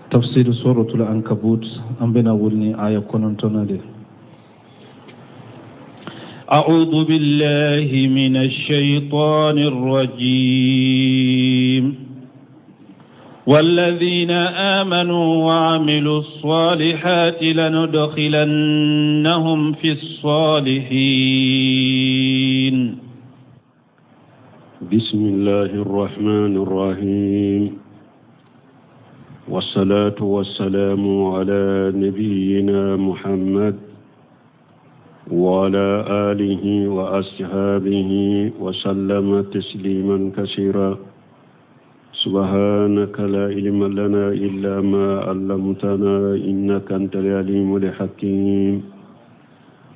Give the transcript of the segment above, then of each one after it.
Tafsir suratul ankabut, an bɛna wuli ni aya 9nan de. أعوذ بالله من الشيطان الرجيم. والذين آمنوا وعملوا الصالحات لندخلنهم في الصالحين. بسم الله الرحمن الرحيم، والصلاة والسلام على نبينا محمد وعلى آله وأصحابه وسلم تسليما كثيرا. سبحانك لا علم لنا إلا ما علمتنا إنك أنت العليم الحكيم.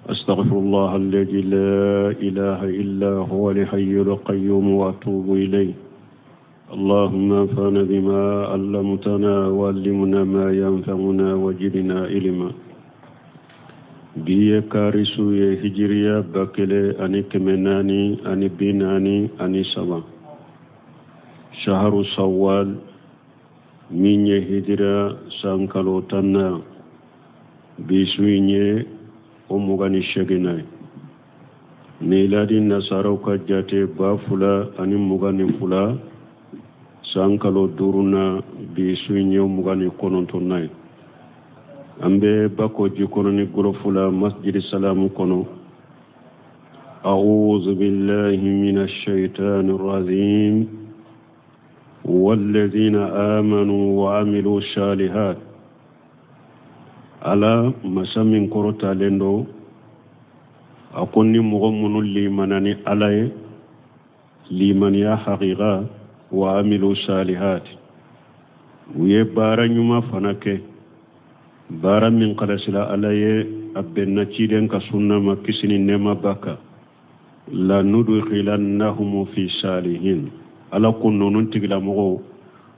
أستغفر الله الذي لا إله إلا هو الحي القيوم وأتوب إليه. اللهم انفعنا بما علمتنا وعلمنا ما ينفعنا وزدنا علما. Bi ye kari su ye, hijiriya 1443, shaharu sawal, min ye hijira san kalo 10nan, bi su in ye o 28nan ye. Miladi nasaraw ka jate, 2022 san kalo duurunan, bi su in ye o 29nan ye. An bɛ Bako Jikɔrɔni Gɔlɔfu la, Masjidi Salamu kɔnɔ. أعوذ بالله من الشيطان الرجيم. والذين آمنوا وعملوا الصالحات. Ala masa min kɔrɔtalen don, a ko ni mɔgɔ minnu limana ni Ala ye limaniya hakika, wa amilu salihat, u ye baara ɲuman fana kɛ, baara min kalasila Ala ye, a bɛnna ciden ka sunna ma, kisi ni nɛɛma b'a kan, lanudkhilannahum fi salihin. Ala ko ninnu tigilamɔgɔw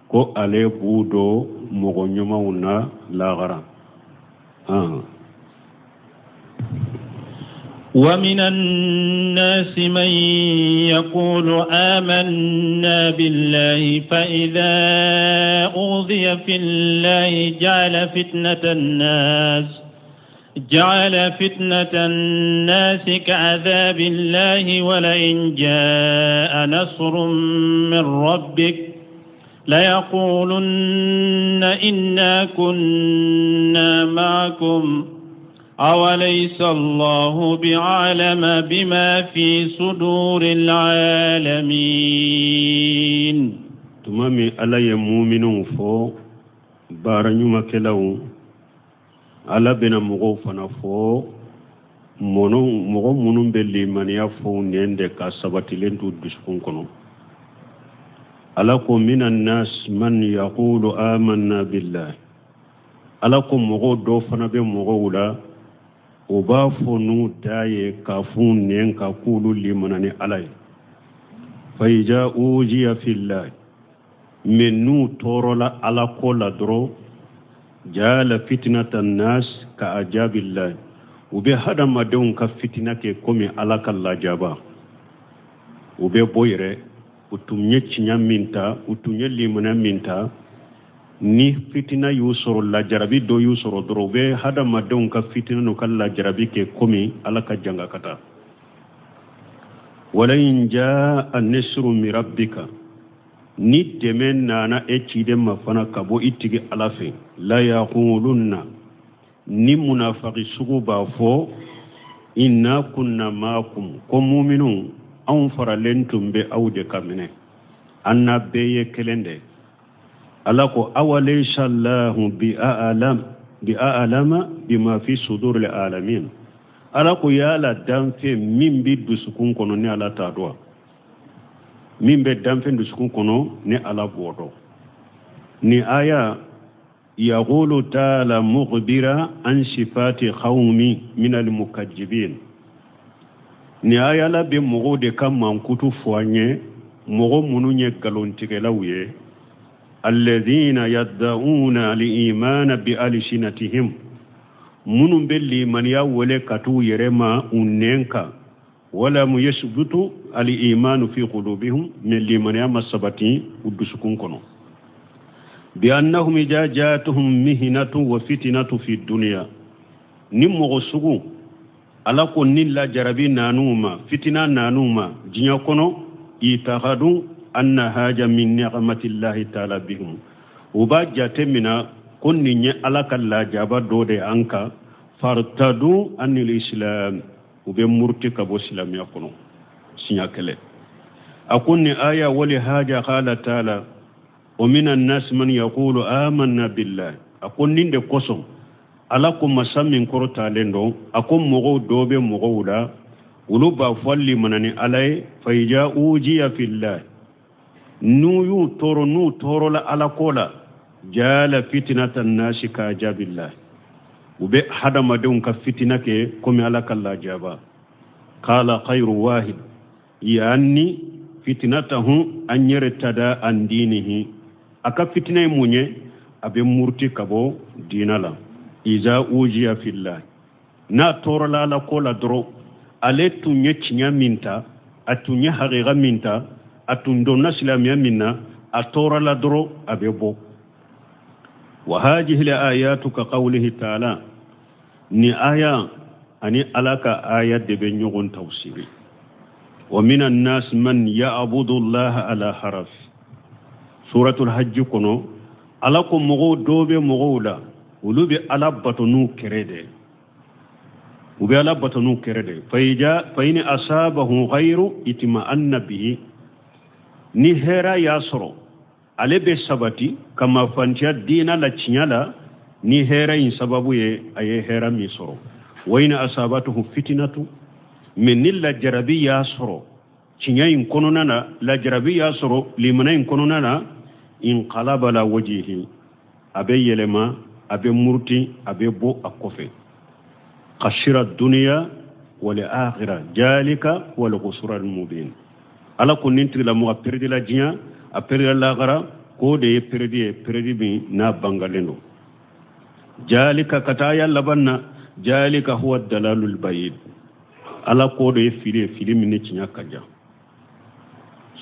ko ale b'u don mɔgɔ ɲumanw na lahara. ومن الناس من يقول آمنا بالله، فإذا أوذي في الله جعل فتنة الناس كعذاب الله، ولئن جاء نصر من ربك ليقولن إنا كنا معكم، أوليس الله بأعلم بما في صدور العالمين؟ Tuma min Ala ye muminw fɔ, baara ɲumankɛlaw, Ala bɛna mɔgɔw fana fɔ, mɔgɔ minnu bɛ limaniya fɔ nɛn de ka sabatilen t'u dusukun kɔnɔ. Ala ko minan nas man yaqulu amanna billahi. Ala ko mɔgɔw dɔw fana bɛ mɔgɔw la, o b'a fɔ n'u da ye k'a f'u nɛn kan k'olu limana ni Ala ye. Fa iza uziya fillahi, mais n'u tɔɔrɔla Ala ko la dɔrɔn, jala fitnata nas ka ajabillahi, u bɛ hadamadenw ka fitina kɛ komi Ala ka lajaba. U bɛ bɔ yɛrɛ, u tun ye tiɲɛ min ta, u tun ye limaniya min ta, ni fitina y'u sɔrɔ, lajarabi dɔ y'u sɔrɔ dɔrɔn, u bɛ hadamadenw ka fitina n'u ka lajarabi kɛ komi Ala ka janga ka taa. Walain jaa nasru min rabbika, ni dɛmɛ nana e ciden ma fana ka bɔ i tigi Ala fɛ, la yaqulunna, ni munafaki sugu b'a fɔ, inna kunna maakum, ko muminu, anw faralen tun bɛ aw de ka minɛ, an n'a bɛɛ ye kelen de. Ala ko awalaysa allahu bi a'lam bi a'lama bima fi suduril alamin. Ala ko yala danfɛn min bɛ dusukun kɔnɔ, ni Ala t'a dɔn? Min bɛ danfɛn dusukun kɔnɔ, ni Ala b'o dɔn. Ni aya yaqulu taala mukhbira an sifati qawmi min almukajjibin. Ni aya la bɛ mɔgɔw de ka mankutu fɔ an ye, mɔgɔ minnu ye nkalontigɛlaw ye, alladhina yad'una al-imana bi alsinatihim, minnu bɛ limaniya wele ka t'u yɛrɛ ma u nɛn kan, walam yasbutu al-imanu fi qulubihim, mais limaniya ma sabati u dusukun kɔnɔ. Bi annahum ija jatuhum mihinatu wa fitinatu fi dunya. Ni mɔgɔ sugu ala ko ni lajarabi nan'u ma, fitina nan'u ma diɲɛ kɔnɔ, itakadu anna haja min ni'matillahi ta'ala bihim, u b'a jate mina ko nin ye ala ka lajaba dɔ de an kan. Fartadu anil islam, u bɛ muruti ka bɔ silamɛya kɔnɔ siɲɛ kɛlɛ. A ko nin aya wali haja qala ta'ala wa minan nas man yaqulu amanna billahi. A ko nin de kosɔn ala ko masa min kɔrɔtalen don, a ko mɔgɔw dɔ bɛ mɔgɔw la, olu b'a fɔ limana ni ala ye, fayija ujiya fillahi, n'u y'u tɔɔrɔ, n'u tɔɔrɔla ala ko la, jala fitinata nasi ka jabillahi, u bɛ hadamadenw ka fitina kɛ komi ala ka lajaba. Qala khayru wahid yaani fitinatahu an yartada an dinihi, a ka fitina ye mun ye? A bɛ muruti ka bɔ diina la. Iza ujiya fillah, n'a tɔɔrɔla ala ko la dɔrɔn, ale tun ye tiɲɛ min ta, a tun ye hakiga min ta, a tun donna silamɛya min na, a tɔɔrɔla dɔrɔn a bɛ bɔ. Wa hajihi ayatu ka qawlihi ta'ala, ni aya ani ala ka aya de bɛ ɲɔgɔn tafsiri. Wa minan nas man ya'budu allaha ala haraf, suratul hajj kɔnɔ ala ko mɔgɔw dɔw bɛ mɔgɔw la, olu bɛ ala bato n'u kɛrɛ de, u bɛ ala bato n'u kɛrɛ de. Fa in asabahu ghayru itma'anna bihi, ni hɛrɛ y'a sɔrɔ ale bɛ sabati ka mafantiya diina la tiɲɛ la, ni hɛrɛ in sababu ye a ye hɛrɛ min sɔrɔ. Wa in asabatuhu fitinatu, mɛ ni lajarabi y'a sɔrɔ tiɲɛ in kɔnɔna na, lajarabi y'a sɔrɔ limana in kɔnɔna na, inqalaba la wajihi, a bɛ yɛlɛma, a bɛ muruti, a bɛ bɔ a kɔfɛ. Khasira duniya wal akhirah jalika wal khusran mubin. Ala ko nin tigilamɔgɔ a peredila diɲɛ, a peredila lagara, k'o de ye peredi ye, peredi min n'a bangalen don. Jalika ka taa aya laban na, jalika huwa dalalul bayid, ala k'o de ye fili ye, fili min ni tiɲɛ ka jan.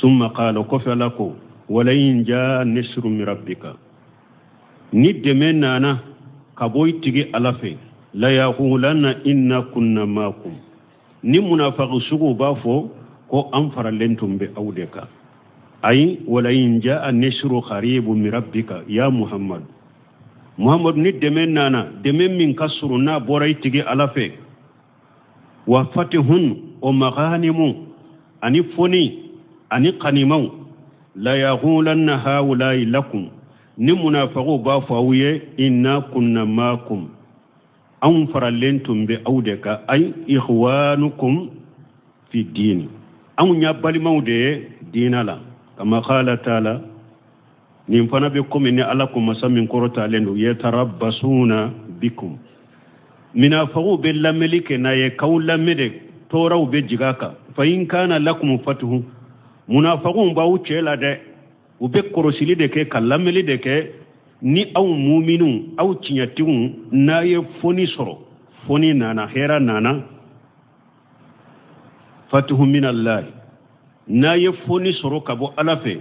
Summa qala, kɔfɛ ala ko wala in jaa nisru min rabbika, ni dɛmɛ nana ka bɔ i tigi ala fɛ, la yaqulanna inna kunna maakum, ni munafiki suguw b'a fɔ ko an faralen tun bɛ aw de kan. Ayi, wala in jaa nisru qaribu min rabbika ya muhammad, muhammad ni dɛmɛ nana, dɛmɛ min ka surun n'a bɔra i tigi ala fɛ, wa fatihun o maganimu ani foni ani kanimaw, la yaqulanna haulai lakum, ni munafiqu b'a fɔ aw ye inna kunna maakum, anw faralen tun bɛ aw de kan, ay ikhwanukum fi dini, anw y'a balimaw de ye diina la. Kama qala taala, nin fana bɛ komi ni ala ko masa min kɔrɔtalen don, yatarabbasuna bikum, minafagiw bɛ lamɛnli kɛ n'a ye k'aw lamɛn de, tɔɔrɔw bɛ jigin a kan. Fa in kana lakum fatuhu, munafagiw b'aw cɛ la dɛ, u bɛ kɔrɔsili de kɛ ka lamɛnli de kɛ ni aw muminiw, aw tiɲɛtigiw, n'a ye foni sɔrɔ, foni nana, hɛrɛ nana, fatuhu minallahi, n'a ye foni sɔrɔ ka bɔ ala fɛ,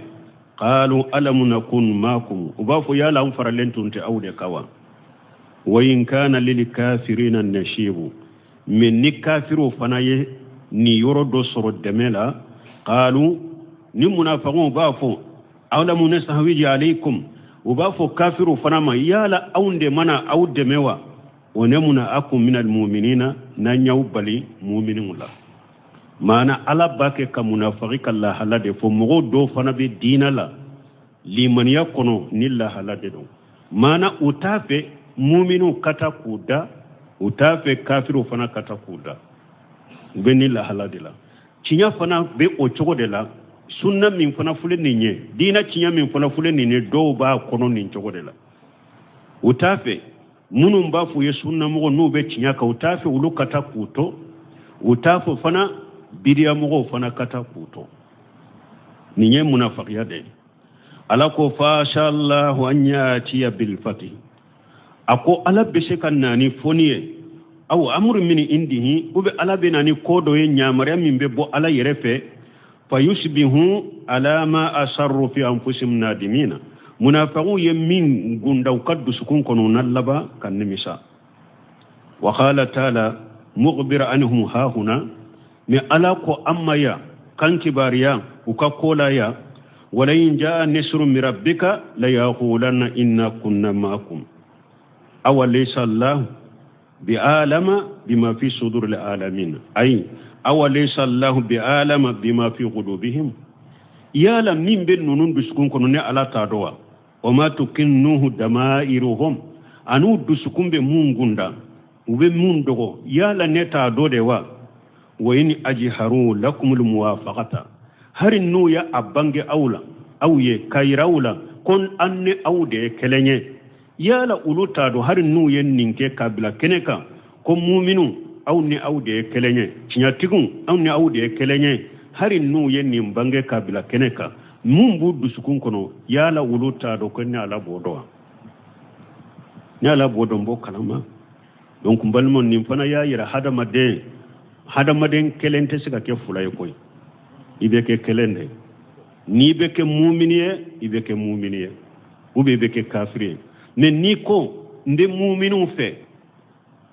qalu alam nakun maakum, u b'a fɔ yala an faralen tun tɛ aw de kan wa. Wa in kana lil kafirina nasibu, mɛ ni kafiriw fana ye nin yɔrɔ dɔ sɔrɔ dɛmɛ la, qalu, ni munafagiw b'a fɔ alamu nastahwiji alaykum, u b'a fɔ kafiriw fana ma yala anw de mana aw dɛmɛ wa, wa namna'akum minal mu'minina, n'an y'aw bali muminiw la. Maana ala b'a kɛ ka munafagi ka lahala de fɔ, mɔgɔw dɔw fana bɛ diina la limaniya kɔnɔ ni lahala de don. Maana u t'a fɛ muminiw ka taa k'u da, u t'a fɛ kafiriw fana ka taa k'u da, u bɛ ni lahala de la. Tiɲɛ fana bɛ o cogo de la, sunna min fana filɛ nin ye, diina tiɲɛ min fana filɛ nin ye, dɔw b'a kɔnɔ nin cogo de la. U t'a fɛ minnu b'a fɔ u ye sunnamɔgɔ n'u bɛ tiɲɛ kan, u t'a fɛ olu ka taa k'u to, u t'a fɛ fana bidiyamɔgɔw fana ka taa k'u to. Nin ye munafagiya de ye. Ala ko fashallahu an yatiya bil fatih, a ko ala bɛ se ka na ni foni ye, aw amuru min indihi, u bɛ ala bɛ na ni ko dɔ ye, yamaruya min bɛ bɔ ala yɛrɛ fɛ, fayusbihu ala ma asarru fi anfusihim nadimina, Munafagiw ye min gunda u ka dusukun kɔnɔ, u na laban ka nimisa. Wa qala taala mukhbira anhum hahuna, mais Ala ko an ma yan k'an kibariya u ka ko la yan: walain jaa nisru min rabbika la yaqulanna inna kunna ma'akum awa laysa Allah bi alama bima fi suduril alamin, ayi awa laysa Allah bi alama bima fi qulubihim. Yala min bɛ ninnu dusukun kɔnɔ, ne Ala t'a dɔn wa? Wa ma tukinnuhu damairuhum, an'u dusukun bɛ mun gunda, u bɛ mun dogo, yala ne t'a dɔn de wa? Wa in ajharu lakumul muwafaqata, hari n'u ye a bange aw la, aw ye ka yira aw la ko an ni aw de ye kelen ye, yala olu t'a dɔn? Hari n'u ye nin kɛ k'a bila kɛnɛ kan ko muminu, aw ni aw de ye kelen ye, tiɲɛtigiw, aw ni aw de ye kelen ye, hari n'u ye nin bange k'a bila kɛnɛ kan, mun b'u dusukun kɔnɔ, yala olu t'a dɔn ko ne Ala b'o dɔn wa? Ne Ala b'o dɔn, b'o kalama. Donc n balimaw, nin fana y'a yira hadamaden kelen tɛ se ka kɛ fila ye koyi. I bɛ kɛ kelen de. N'i bɛ kɛ mumini ye, i bɛ kɛ mumini ye, ou bien i bɛ kɛ kafiri ye. Mais n'i ko n bɛ muminiw fɛ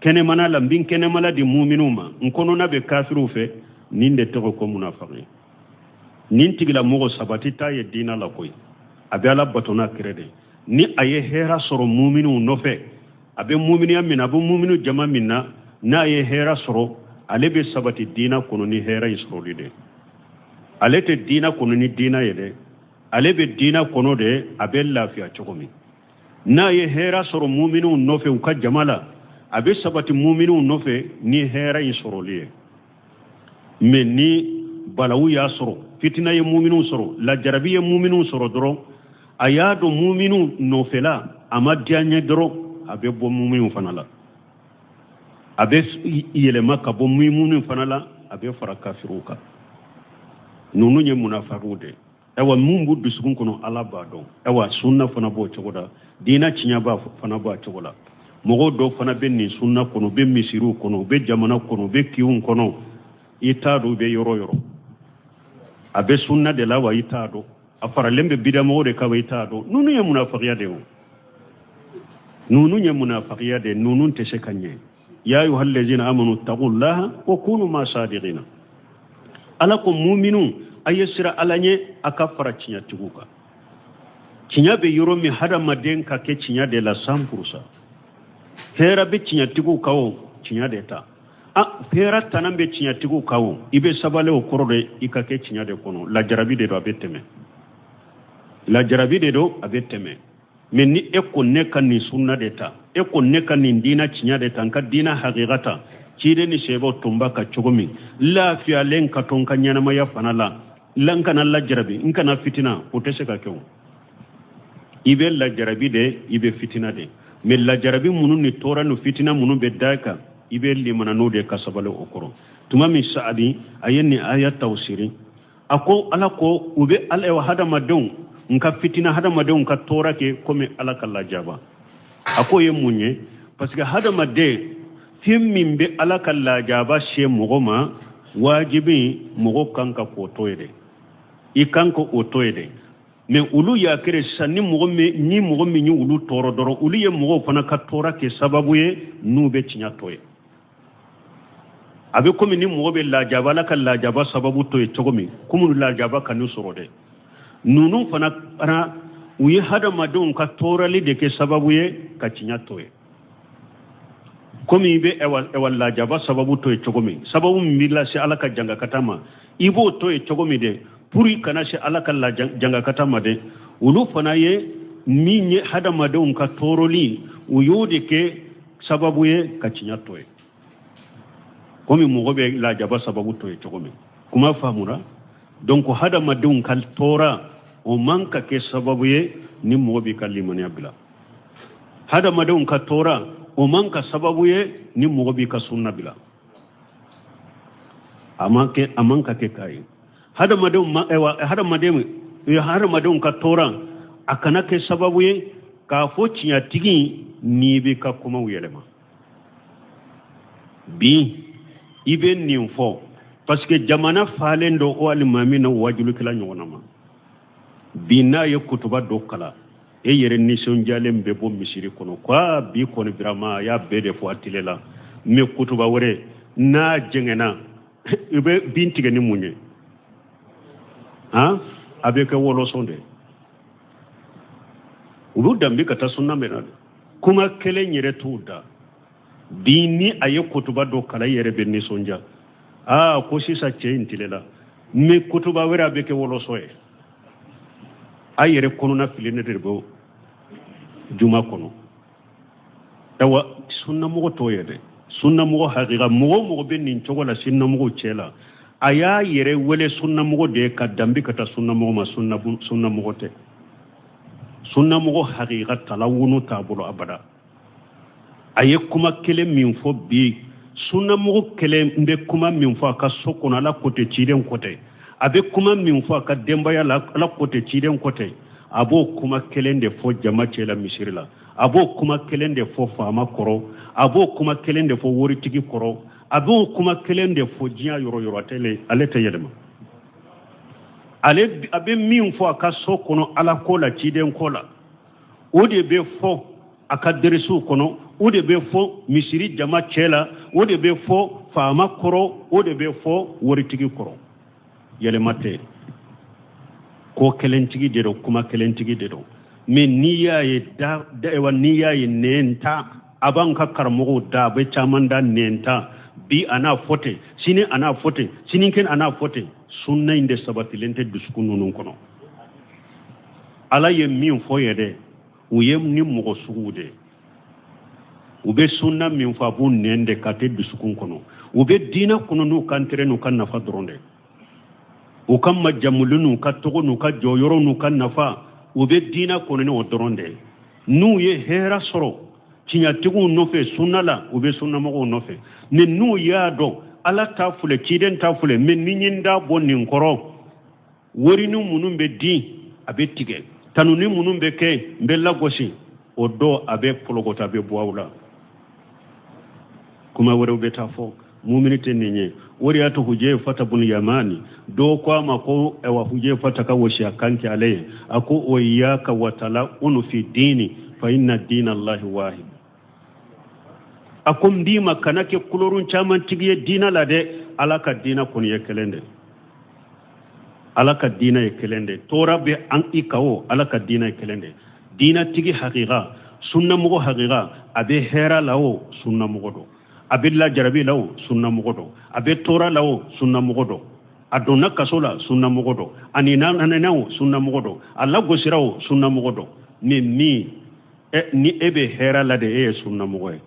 kɛnɛmana la, n bɛ kɛnɛmana di muminiw ma, n kɔnɔna bɛ kafiriw fɛ, nin de tɔgɔ ko munafaki. Nin tigilamɔgɔ sabati t'a ye diina la koyi. A bɛ Ala bato n'a kira de. Ni a ye hɛrɛ sɔrɔ muminiw nɔfɛ, a bɛ muminiya min na, a bɛ muminu jama min na, n'a ye hɛrɛ sɔrɔ, ale bɛ sabati diina kɔnɔ ni hɛrɛ in sɔrɔli de. Ale tɛ diina kɔnɔ ni diina ye dɛ, ale bɛ diina kɔnɔ de a bɛ lafiya cogo min. N'a ye hɛrɛ sɔrɔ muminiw nɔfɛ u ka jama la, a bɛ sabati muminiw nɔfɛ ni hɛrɛ in sɔrɔli ye. Mais ni balawu y'a sɔrɔ, fitina ye muminiw sɔrɔ, lajarabi ye muminiw sɔrɔ dɔrɔn, a y'a dɔn muminiw nɔfɛla a ma diya n ye dɔrɔn, a bɛ bɔ muminiw fana la, a bɛ yɛlɛma ka bɔ muminiw fana la, a bɛ fara kafiriw kan. Ninnu ye munafakiw de ye. Ayiwa, mun b'u dusukun kɔnɔ, Ala b'a dɔn. Ayiwa, sunna fana b'o cogo la, diinɛ tiɲɛ b'a fana b'a cogo la. Mɔgɔw dɔw fana bɛ nin sunna kɔnɔ, u bɛ misiriw kɔnɔ, u bɛ jamana kɔnɔ, u bɛ kinw kɔnɔ, i t'a dɔn u bɛ yɔrɔ yɔrɔ. A bɛ sunna de la wa, i t'a dɔn. A faralen bɛ bidamɔgɔw de kan wa, i t'a dɔn. Ninnu ye munafakiya de ye o. Ninnu ye munafakiya de ye, ninnu tɛ se ka ɲɛ. Ya ayuha allazina amanu taqullaha wa kunu ma sadiqina. Ala ko muminu, a ye siran Ala ɲɛ, a ka fara tiɲɛtigiw kan. Tiɲɛ bɛ yɔrɔ min, hadamaden ka kɛ tiɲɛ de la 100%. Hɛrɛ bɛ tiɲɛtigiw kan o, tiɲɛ de ta. Hɛrɛ tana bɛ tiɲɛtigiw kan o, i bɛ sabali o kɔrɔ de, i ka kɛ tiɲɛ de kɔnɔ. Lajarabi de don, a bɛ tɛmɛ. Lajarabi de don, a bɛ tɛmɛ. Mais ni e ko ne ka nin sunna de ta, e ko ne ka nin diina tiɲɛ de ta, n ka diina hakika ta, ciden ni sebaw tun b'a kan cogo min, lafiyalen ka to n ka ɲɛnamaya fana la, la n kana lajarabi, n kana fitina, o tɛ se ka kɛ o. I bɛ lajarabi de, i bɛ fitina de. Mais lajarabi minnu ni tɔɔrɔ ni fitina minnu bɛ da kan, i bɛ limana n'o de ka sabali o kɔrɔ. Tuma min Saadi a ye nin aya tafsiri, a ko Ala ko u bɛ ala hadamadenw n ka fitina, hadamadenw ka tɔɔrɔ kɛ komi Ala ka lajaba. A k'o ye mun ye? Parce que hadamaden, fɛn min bɛ Ala ka lajaba se mɔgɔ ma, wajibi mɔgɔ kan ka k'o to ye dɛ, i kan ka o to ye dɛ. Mais olu y'a kɛra sisan, ni mɔgɔ min ye olu tɔɔrɔ dɔrɔn, olu ye mɔgɔw fana ka tɔɔrɔ kɛ sababu ye n'u bɛ tiɲɛ to ye. A bɛ komi ni mɔgɔ bɛ lajaba, Ala ka lajaba sababu to ye cogo min, komi lajaba ka n'u sɔrɔ dɛ. Ninnu fana, u ye hadamadenw ka tɔɔrɔli de kɛ sababu ye ka tiɲɛ to ye. Komi i bɛ ɛwa lajaba sababu to ye cogo min, sababu min b'i lase Ala ka jangakata ma, i b'o to ye cogo min dɛ, pour i kana se Ala ka jangakata ma dɛ. Olu fana ye min ye, hadamadenw ka tɔɔrɔli, u y'o de kɛ sababu ye ka tiɲɛ to ye, komi mɔgɔ bɛ lajaba sababu to ye cogo min. Kuma faamura? Donc hadamadenw ka tɔɔrɔ, o man ka kɛ sababu ye ni mɔgɔ b'i ka limaniya bila. Hadamadenw ka tɔɔrɔ, o man ka sababu ye ni mɔgɔ b'i ka sunna bila. A man kɛ, a man ka kɛ k'a ye. Hadamadenw ma, ayiwa, hadamadenw ka tɔɔrɔ, a kana kɛ sababu ye k'a fɔ tiɲɛtigi n'i b'i ka kumaw yɛlɛma. Bi i bɛ nin fɔ parce que jamana falen don o alimami na, wajulikɛla ɲɔgɔnna ma. Bi n'a ye kutuba dɔ kalan E yɛrɛ nisɔndiyalen bɛ bɔ misiri kɔnɔ ko aa bi kɔni vraiment a y'a bɛɛ de fɔ a tile la. Mais kutuba wɛrɛ n'a jɛngɛnna, i bɛ bin tigɛ ni mun ye? Han, a bɛ kɛ wɔlɔsɔn de ye. U b'u danbe ka taa sunna mɛn na dɛ, kuma kelen yɛrɛ t'u da. Bi ni a ye kutuba dɔ kalan, i yɛrɛ bɛ nisɔndiya, aa ko sisan cɛ in tilela. Mais kutuba wɛrɛ, a bɛ kɛ wɔlɔsɔ ye. A yɛrɛ kɔnɔna fililen de bɔ juma kɔnɔ. Ayiwa, sunnamɔgɔ t'o ye dɛ. Sunnamɔgɔ hakika, mɔgɔ o mɔgɔ bɛ nin cogo la sunnamɔgɔw cɛ la, a y'a yɛrɛ wele sunnamɔgɔ de ye ka danbe ka taa sunnamɔgɔ ma, sunnamɔgɔ tɛ. Sunnamɔgɔ hakika talawunu t'a bolo abada. A ye kuma kelen min fɔ bi, sunnamɔgɔ kelen bɛ kuma min fɔ a ka so kɔnɔ, Ala ko tɛ, ciden ko tɛ. A bɛ kuma min fɔ a ka denbaya la, Ala ko tɛ, ciden ko tɛ. A b'o kuma kelen de fɔ jama cɛ la misiri la, a b'o kuma kelen de fɔ faama kɔrɔ, a b'o kuma kelen de fɔ waritigi kɔrɔ, a b'o kuma kelen de fɔ diɲɛ yɔrɔ yɔrɔ. Ale tɛ yɛlɛma. Ale a bɛ min fɔ a ka so kɔnɔ, Ala ko la, ciden ko la, o de bɛ fɔ a ka deresiw kɔnɔ, o de bɛ fɔ misiri jama cɛ la, o de bɛ fɔ faama kɔrɔ, o de bɛ fɔ waritigi kɔrɔ. Yɛlɛma tɛ. Ko kelentigi de don, kuma kelentigi de don. Mais n'i y'a ye da, ayiwa, n'i y'a ye nɛn ta, a b'an ka karamɔgɔw da, a bɛ caman da nɛn ta. Bi a n'a fɔ ten, sini a n'a fɔ ten, sinikɛnɛ a n'a fɔ ten. Sunna in de sabatilen tɛ dusukun ninnu kɔnɔ. Ala ye min fɔ ye dɛ, u ye ni mɔgɔ suguw de ye. U bɛ sunna min fɔ, a b'u nɛn de ka tɛ dusukun kɔnɔ. U bɛ diinɛ kɔnɔ n'u ka intérêt n'u ka nafa dɔrɔn de, u ka majamuli n'u ka tɔgɔ n'u ka jɔyɔrɔ n'u ka nafa. U bɛ diinɛ kɔnɔ ni o dɔrɔn de ye. N'u ye hɛrɛ sɔrɔ tiɲɛtigiw nɔfɛ sunna la, u bɛ sunnamɔgɔw nɔfɛ. Mais n'u y'a dɔn Ala ta filɛ, ciden ta filɛ, mais ni n ye n da bɔ nin kɔrɔ, warini minnu bɛ di, a bɛ tigɛ, tanuni minnu bɛ kɛ, n bɛ lagosi, o dɔ a bɛ pɔlɔkɔtɔ, a bɛ bɔ aw la. Kuma wɛrɛw bɛ taa fɔ mumini tɛ nin ye. O de y'a to Hujɛfata bun Yamani dɔw ko a ma ko ayiwa, Hujɛfata ka wasiya kan kɛ ale ye, a ko o iyaka wa talawunu fi dini fa inna dina Allahi wahid. A ko n b'i ma, kana kɛ kulɔrun caman tigi ye diina la dɛ. Ala ka diina kɔni ye kelen de, Ala ka diina ye kelen de. Tɔɔrɔ bɛ an i kan o, Ala ka diina ye kelen de. Diinatigi hakika, sunnamɔgɔ hakika, a bɛ hɛrɛ la o, sunnamɔgɔ don. A bɛ lajarabi la o, sunnamɔgɔ don. A bɛ tɔɔrɔ la o, sunnamɔgɔ don. A donna kaso la, sunnamɔgɔ don. A nɛnina o, sunnamɔgɔ don. A lagosira o, sunnamɔgɔ don. Ni min ni e bɛ hɛrɛ la de, e ye sunnamɔgɔ ye.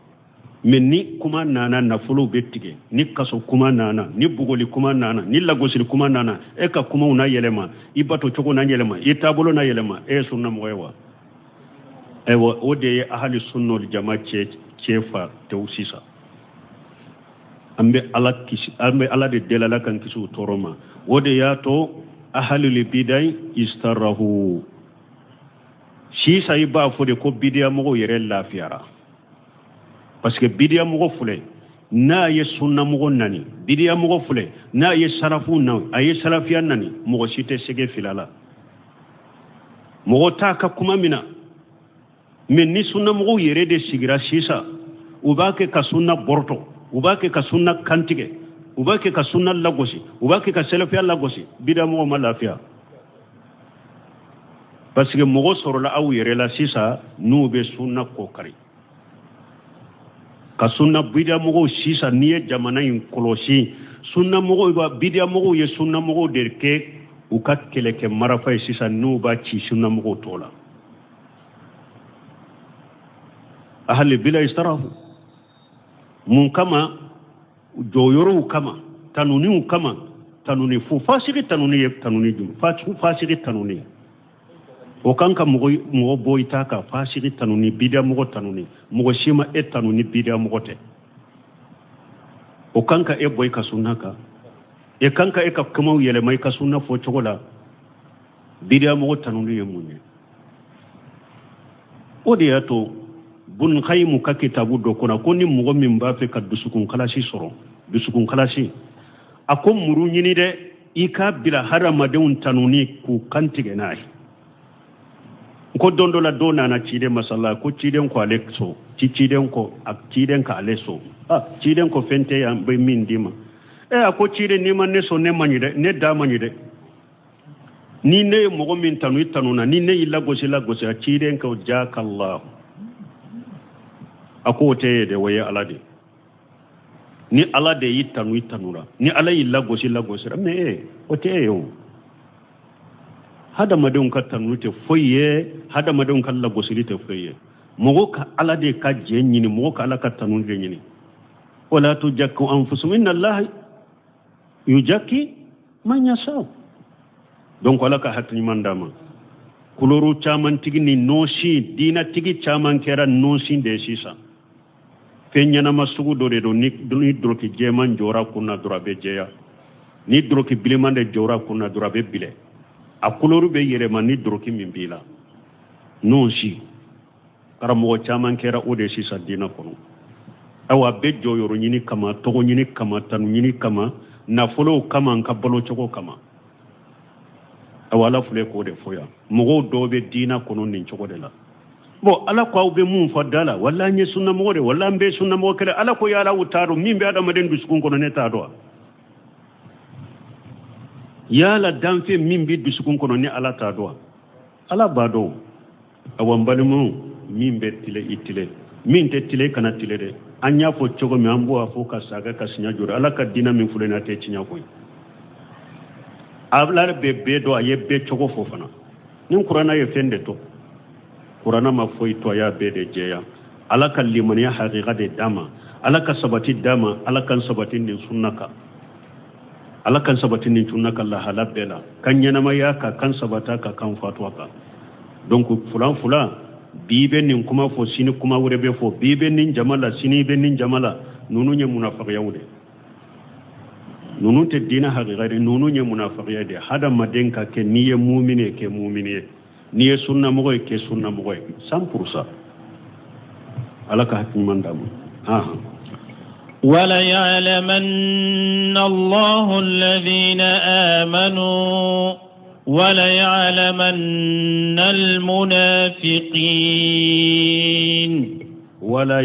Mais ni kuma nana, nafolow bɛ tigɛ, ni kaso kuma nana, ni bugɔli kuma nana, ni lagosili kuma nana, e ka kumaw na yɛlɛma, i bato cogo na yɛlɛma, i taabolo na yɛlɛma, e ye sunnamɔgɔ ye wa? Ayiwa, o de ye ahali sunna wal jama cɛ fa tewu sisan. An bɛ Ala kisi, an bɛ Ala de deli, Ala k'an kisi o tɔɔrɔ ma. O de y'a to ahalul bidai istarahu. Sisan i b'a fɔ de ko bidiyamɔgɔw yɛrɛ lafiyara, parce que bidiyamɔgɔ filɛ, n'a ye sunnamɔgɔ nani, bidiyamɔgɔ filɛ, n'a ye salafu nani, a ye salafiya nani, mɔgɔ si tɛ sɛgɛ fila la, mɔgɔ t'a ka kuma mina. Mais ni sunnamɔgɔw yɛrɛ de sigira sisan, u b'a kɛ ka sunna bɔrɔtɔ, u b'a kɛ ka sunna kantigɛ, u b'a kɛ ka sunna lagosi, u b'a kɛ ka salafiya lagosi, bidiyamɔgɔw ma lafiya, parce que mɔgɔ sɔrɔla aw yɛrɛ la sisan n'u bɛ sunna kɔkari ka sunna. Bidiyamɔgɔw sisan, n'i ye jamana in kɔlɔsi, sunnamɔgɔw ba bidiyamɔgɔw ye sunnamɔgɔw de kɛ u ka kɛlɛkɛ marafa ye sisan, n'u b'a ci sunnamɔgɔw tɔ la. Ahali bila istarahu mun kama? Jɔyɔrɔw kama, tanuniw kama, tanuni fo fasigi, tanuni ye tanuni jumɛn? Fasigi tanuni o kan ka mɔgɔ mɔgɔ bɔ i ta kan. Fasigi tanuni, bidiyamɔgɔ tanuni, mɔgɔ si ma e tanu ni bidiyamɔgɔ tɛ. O kan ka e bɔ i ka sunna kan, e kan ka e ka kumaw yɛlɛma i ka sunna fɔ cogo la. Bidiyamɔgɔ tanuni ye mun ye? O de y'a to Bun Kayimu ka kitabu dɔ kɔnɔ ko ni mɔgɔ min b'a fɛ ka dusukun kalasi sɔrɔ, dusukun kalasi, a ko muru ɲini dɛ, i k'a bila hadamadenw tanuni k'u kantigɛ n'a ye. Ko don dɔ la dɔ nana ciden ma sala ko ciden ko ale so ci ciden ko a ciden ka ale so ah ciden ko fɛn tɛ yan bɛ min d'i ma e a ko ciden n'i ma ne so ne man ɲi dɛ ne da man ɲi dɛ ni ne ye mɔgɔ min tanu i tanuna ni ne y'i lagosi lagosira ciden ko jakallahu a ko o tɛ ye dɛ o ye ala de ni ala de y'i tanu i tanura ni ala y'i lagosi lagosira mais e o tɛ e ye o hadamadenw ka tanu tɛ foyi ye hadamadenw ka lagosili tɛ foyi ye mɔgɔ ka ala de ka jɛ ɲini mɔgɔ ka ala ka tanu de ɲini wala tujakku anfusukum inna allaha yujaki man yasha donc ala ka hakili ɲuman d'an ma kuloro caman tigi ni nɔnsi diinatigi caman kɛra nɔnsi de ye sisan fɛn ɲɛnama sugu dɔ de don ni doroki jɛman jɔra kun na dɔrɔn a bɛ jɛya ni doroki bilenman de jɔra kun na dɔrɔn a bɛ bilen a kuloro bɛ yɛlɛma ni doroki min b'i la nɔnsi karamɔgɔ caman kɛra o de sisan diinɛ kɔnɔ awa a bɛ jɔyɔrɔ ɲini kama tɔgɔ ɲini kama tanu ɲini kama nafolow kama n ka balo cogo kama awa ala filɛ k'o de fɔ yan mɔgɔw dɔw bɛ diinɛ kɔnɔ nin cogo de la bon ala ko aw bɛ mun fɔ da la wala an ye sunnamɔgɔ de wala an bɛ sunnamɔgɔ kɛlɛ ala ko yala aw t'a dɔn min bɛ adamaden dusukun kɔnɔ ne t'a dɔn wa yala danfɛn min bɛ dusukun kɔnɔ ne ala t'a dɔn wa ala b'a dɔn awa n balimaw min bɛ tilen i tilen min tɛ tilen i kana tilen dɛ an y'a fɔ cogo min an b'o fɔ ka saga ka siɲɛ jori ala ka diinɛ min filɛ nin ye a tɛ tiɲɛ koyi ala bɛ bɛɛ dɔn a ye bɛɛ cogo fɔ fana ni kuranna ye fɛn de to kuranna ma foyi to a y'a bɛɛ de jɛya ala ka limaniya hakika de d'an ma ala ka sabati d'an ma ala k'an sabati nin sunna kan ala k'an sabati nin sunna kan lahala bɛɛ la ka ɲɛnamaya kan k'an sabata kan k'an fatu a kan donc fulan fulan bi bɛ nin kuma fɔ sini kuma wɛrɛ bɛ fɔ bi bɛ nin jama la sini bɛ nin jama la ninnu ye munafagiyaw de ninnu tɛ diinɛ hakika de ninnu ye munafagiya de hadamaden ka kɛ n'i ye mumini ye kɛ mumini ye n'i ye sunnamɔgɔ ye kɛ sunnamɔgɔ ye 100% ala ka hakili ɲuman d'an ma ahan وليعلمن الله الذين آمنوا وليعلمن المنافقين ولا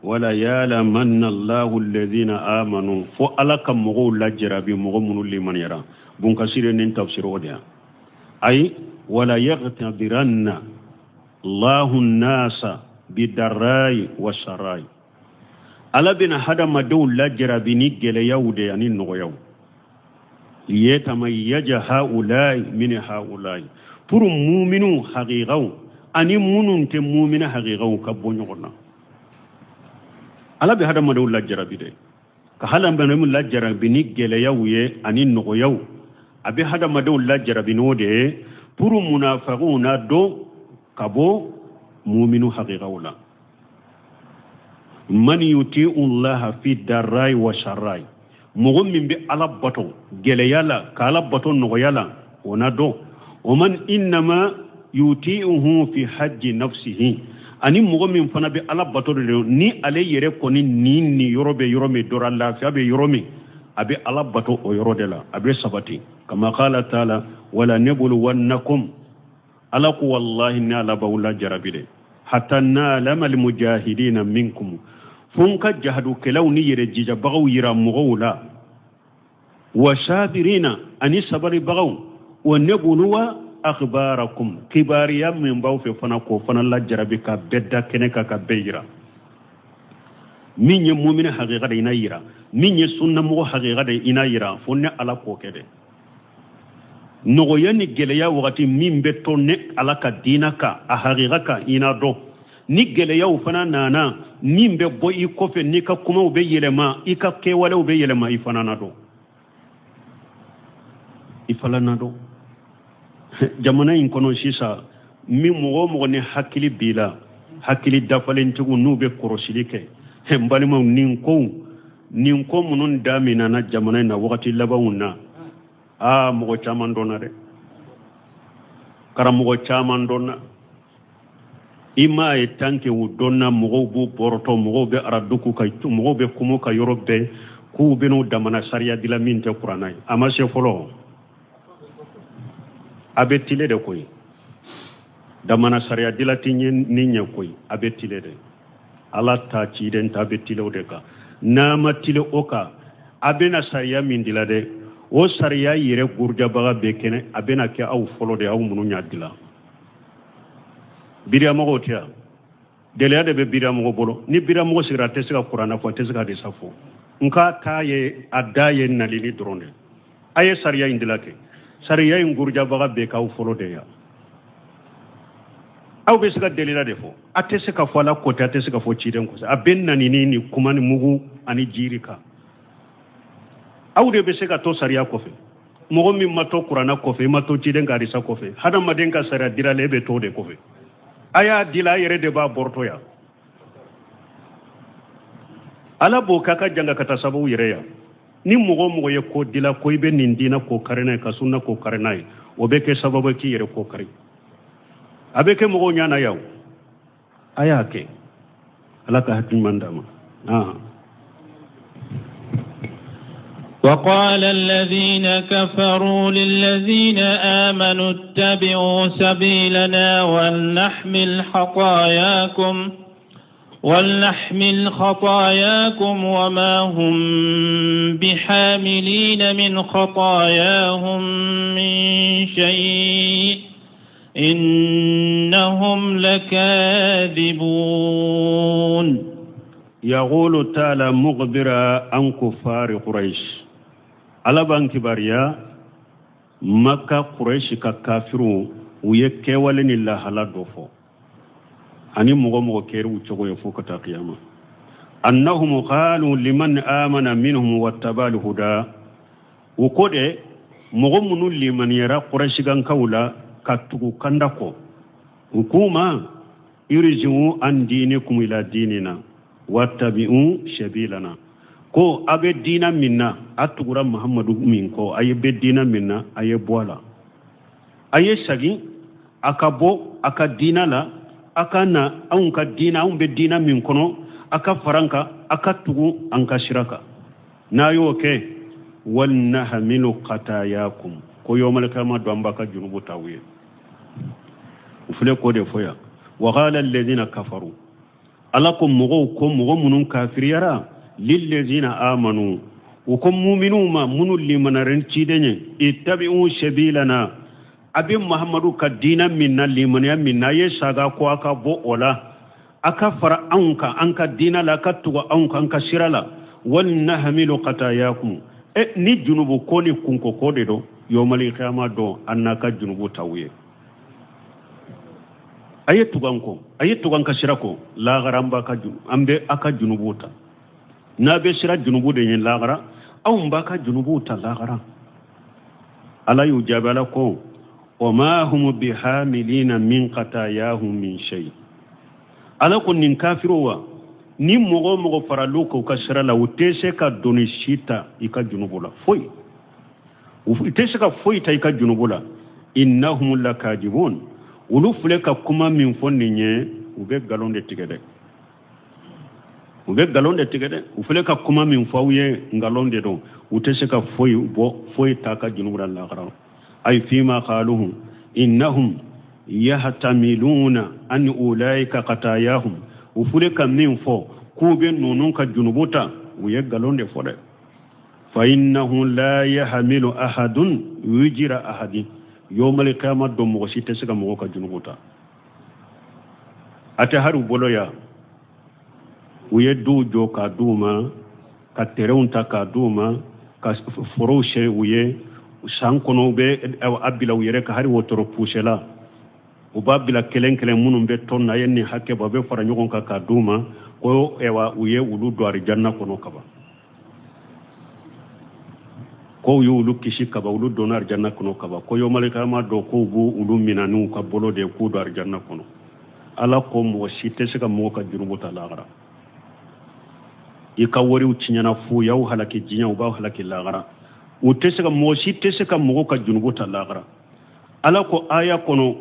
wala ya'lamanna Allahu alladhina amanu fo ala ka mɔgɔw lajarabi mɔgɔ minnu limaniyara bun kasiri nin tafsir o de ya ayi wala yaghtabiranna Allahu nasa bidarrai wa sarai ala bɛna hadamadenw lajarabi ni gɛlɛyaw de ani nɔgɔyaw liyatamayyaja haulai min haulai pour muminu haqiqaw ani minnu tɛ mumina haqiqaw ka bɔ ɲɔgɔn na ala bɛ hadamadenw lajarabi dɛ ka hadamadenw lajarabi ni gɛlɛyaw ye ani nɔgɔyaw a bɛ hadamadenw lajarabi n'o de ye pour munafagiw na dɔn ka bɔ muminu haqiqaw la man yutiu llaha fi darrai wa sarrai mɔgɔ min bɛ ala bato gɛlɛya la ka ala bato nɔgɔya la o na dɔn wa man innama yutiuhu fi hajji nafsihi ani mɔgɔ min fana bɛ ala bato de don ni ale yɛrɛ kɔni ni ni yɔrɔ bɛ yɔrɔ min dɔrɔn lafiya bɛ yɔrɔ min a bɛ ala bato o yɔrɔ de la a bɛ sabati kama qala taala wala nabluwannakum ala ko wallahi ne ala b'aw lajarabi dɛ hatta na'lama almujahidina minkum fo n ka jahadukɛlaw ni yɛrɛ jijabagaw yira mɔgɔw la wa sabirina ani sabalibagaw wa nabluwa akhbarakum kibariya min b'aw fɛ fana k'o fana lajarabi ka bɛɛ da kɛnɛ kan ka bɛɛ yira min ye mumini hakika de i na yira min ye sunnamɔgɔ hakika de i na yira fo ne ala k'o kɛ dɛ nɔgɔya ni gɛlɛya wagati min bɛ to ne ala ka diina kan a hakika kan i na dɔn ni gɛlɛyaw fana nana min bɛ bɔ i kɔfɛ n'i ka kumaw bɛ yɛlɛma i ka kɛwalew bɛ yɛlɛma i fana na dɔn i fana na dɔn jamana in kɔnɔ sisan min mɔgɔ o mɔgɔ ni hakili b'i la hakili dafalentigiw n'u bɛ kɔrɔsili kɛ n balimaw nin kow nin ko minnu daminɛna jamana in na wagati labanw na aa mɔgɔ caman dɔnna dɛ karamɔgɔ caman dɔnna i m'a ye tant que u dɔnna mɔgɔw b'u bɔrɔtɔ mɔgɔw bɛ arajo k'u kan mɔgɔw bɛ kuma ka yɔrɔ bɛɛ k'u bɛn'u damana sariya dilan min tɛ kuranna ye a ma se fɔlɔ a bɛ tile de koyi Damana sariya dila tɛ ni ɲɛ koyi, a bɛ tile de. Ala ta ciden ta bɛ tile o de kan. N'a ma tile o kan, a bɛna sariya min dila dɛ, o sariya yɛrɛ burujabaga bɛ kɛnɛ, a bɛna kɛ aw fɔlɔ de, aw minnu y'a dila. Bidiyamɔgɔw tɛ yan. Gɛlɛya de bɛ bidiyamɔgɔ bolo. Ni bidiyamɔgɔ sigira, a tɛ se ka kuranɛ fɔ, a tɛ se ka hadisa fɔ, nka ta ye a da ye nalili dɔrɔn de. A ye sariya in dila kɛ, sariya in burujabaga bɛ k'aw fɔlɔ de yan. Aw bɛ se ka delila de fɔ, a tɛ se ka fɔ Ala ko tɛ, a tɛ se ka fɔ ciden ko tɛ. A bɛ nanini ni kuma ni mugu ani jiri kan. Aw de bɛ se ka to sariya kɔfɛ. Mɔgɔ min ma to kuranɛ kɔfɛ, i ma to ciden ka hadisa kɔfɛ, hadamaden ka sariya dilalen, e bɛ to o de kɔfɛ. A y'a dila, a yɛrɛ de b'a bɔrɔtɔ yan. Ala b'o k'a ka janga ka taa sababu yɛrɛ yan. Ni mɔgɔ o mɔgɔ ye ko dila ko i bɛ nin diinɛ ko kari n'a ye, ka sunna ko kari n'a ye, o bɛ kɛ sababu ye k'i yɛrɛ ko kari. A bɛ kɛ mɔgɔw ɲɛ na yan. A y'a kɛ, Ala ka hakili ɲuman d'a ma. وقال الذين كفروا للذين آمنوا اتبعوا سبيلنا ولنحمل خطاياكم وما هم بحاملين من خطاياهم من شيء إنهم لكاذبون. يقول تعالى مخبرا عن كفار قريش. Ala b'an kibaruya Maka Quraish ka kafiru, u ye kɛwale ni lahala dɔ fɔ, ani mɔgɔ mɔgɔ kɛra u cogo ye fo ka taa kiyama. Annahum qalu liman amana minhum wattabal huda. U ko de, mɔgɔ minnu limaniyara Quraishikankaw la ka tugu kanda kɔ, u k'u ma: irji'u an dinikum ila dinina wattabi'u sabilana. Ko a bɛ diina min na, a tugura Mahamadu min kɔ, a ye bɛ diina min na, a ye bɔ a la, a ye sagin a ka bɔ a ka diina la, a ka na anw ka diina, anw bɛ diina min kɔnɔ, a ka fara an kan, a ka tugu an ka sira kan. N'a y'o kɛ, walnahamilu khatayakum, ko yawmal qiyamah don an b'a ka junubu ta u ye. U filɛ k'o de fɔ yan. Wa qala alladhina kafaru, Ala ko mɔgɔw ko, mɔgɔ minnu kafiriyara, lillazina amanu, u ko muminuw ma minnu limaniyara ni ciden ye: ittabi'u sabilana, a bɛ Mahamadu ka diina min na, limaniya min na, a ye saga ko a ka bɔ o la, a ka fara anw kan, an ka diina la, a ka tugu anw kan, an ka sira la. Walnahamilu khatayakum, e ni junubu ko ni kunko ko de don, yawmal qiyamah don an n'a ka junubu t'aw ye. A ye tugu an kɔ, a ye tugu an ka sira kɔ, lahara an b'a ka junu, an bɛ a ka junubu ta. N'a bɛ sira junubu de ye lahara, anw b'a ka junubu ta lahara. Ala y'u jaabi, Ala ko: wa ma hum bihamilina min khatayahum min shay. Ala ko nin kafiro wa, ni mɔgɔ o mɔgɔ faral'u kan u ka sira la, u tɛ se ka doni si ta i ka junubu la, foyi u tɛ se ka foyi ta i ka junubu la. Innahum lakadibun, olu filɛ ka kuma min fɔ nin ye, u bɛ nkalon de tigɛ dɛ, u bɛ nkalon de tigɛ dɛ. U filɛ ka kuma min fɔ aw ye, nkalon de don. U tɛ se ka foyi bɔ, foyi ta ka junubu la lahara. Ay fima qaluhum innahum yahtamiluna an ulaika khatayahum. U filɛ ka min fɔ k'u bɛ ninnu ka junubu ta, u ye nkalon de fɔ dɛ. Fa innahu la yahmilu ahadun wizra ahadin yawmal qiyamah don, mɔgɔ si tɛ se ka mɔgɔ ka junubu ta. A tɛ hali u bolo yan, u ye duw jɔ k'a d'u ma, ka terɛnw ta k'a d'u ma, ka forow sɛ u ye. San kɔnɔ u bɛ a bila u yɛrɛ ka hali wotoro pusela, u b'a bila kelen kelen minnu bɛ tɔn na, a ye nin hakɛ bɔ, a bɛ fara ɲɔgɔn kan k'a d'u ma, ko ɛwa u ye olu don arijanna kɔnɔ kaban, ko u y'olu kisi kaban, olu donna arijanna kɔnɔ kaban, ko yawmal qiyamah don k'u b'u olu minɛ n'u ka bolo de ye k'u don arijanna kɔnɔ. Ala ko mɔgɔ si tɛ se ka mɔgɔ ka jurumu ta lahara. I ka wariw tiɲɛna fu, y'aw halaki diɲɛ, u b'aw halaki lahara. U tɛ se ka, mɔgɔ si tɛ se ka mɔgɔ ka junubu ta lahara. Ala ko aya kɔnɔ: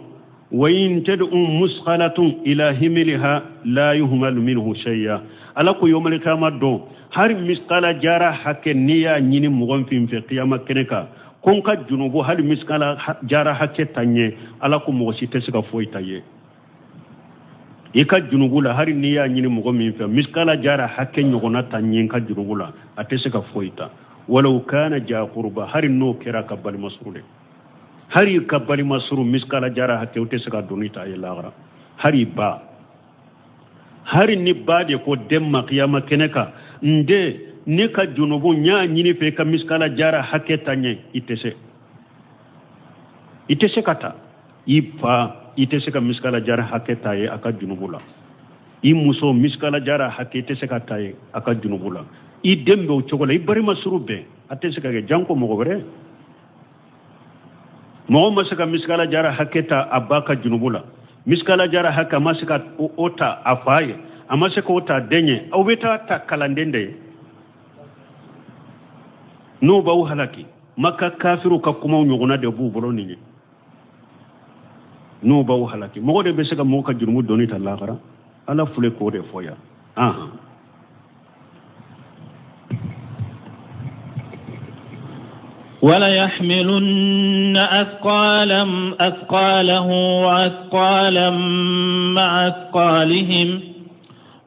wa in tad'u musqalatun ila himliha la yuhmalu minhu shay'a. Ala ko yawmal qiyamah don, hari misqala jara hakɛ, n'i y'a ɲini mɔgɔ min fɛ kiyama kɛnɛ kan, ko n ka junubu hali misikala jara hakɛ ta n ye. Ala ko mɔgɔ si tɛ se ka foyi ta ye i ka junubu la, hali n'i y'a ɲini mɔgɔ min fɛ misikala jara hakɛ ɲɔgɔnna ta n ye n ka junubu la, a tɛ se ka foyi ta. Walaw kana ja kuruba, hali n'o kɛra ka balima surun de, hali ka balima surun misikala jara hakɛ, o tɛ se ka doni ta ye lahara. Hali ba, hali ni ba de ko den ma kiyama kɛnɛ kan, n den, ne ka junubu n y'a ɲini fɛ i ka misikala jara hakɛ ta n ye, i tɛ se, i tɛ se ka ta. I fa, i tɛ se ka misikala jara hakɛ ta ye a ka junubu la. I muso, misikala jara hakɛ, i tɛ se ka ta ye a ka junubu la. I den bɛ o cogo la, i balima surun bɛɛ, a tɛ se ka kɛ, janko mɔgɔ wɛrɛ. Mɔgɔ ma se ka misikala jara hakɛ ta a ba ka junubu la, misikala jara hakɛ a ma se ka o ta a fa ye, a ma se k'o ta den ye. Aw bɛ taa ta kalanden de ye n'o b'aw halaki. Maka kafiriw ka kumaw ɲɔgɔnna de b'u bolo nin ye n'o b'aw halaki. Mɔgɔ de bɛ se ka mɔgɔ ka jurumu doni ta lahara? Ala filɛ k'o de fɔ yan. Ahan. وليحملن أثقالا أثقاله وأثقالا مع أثقالهم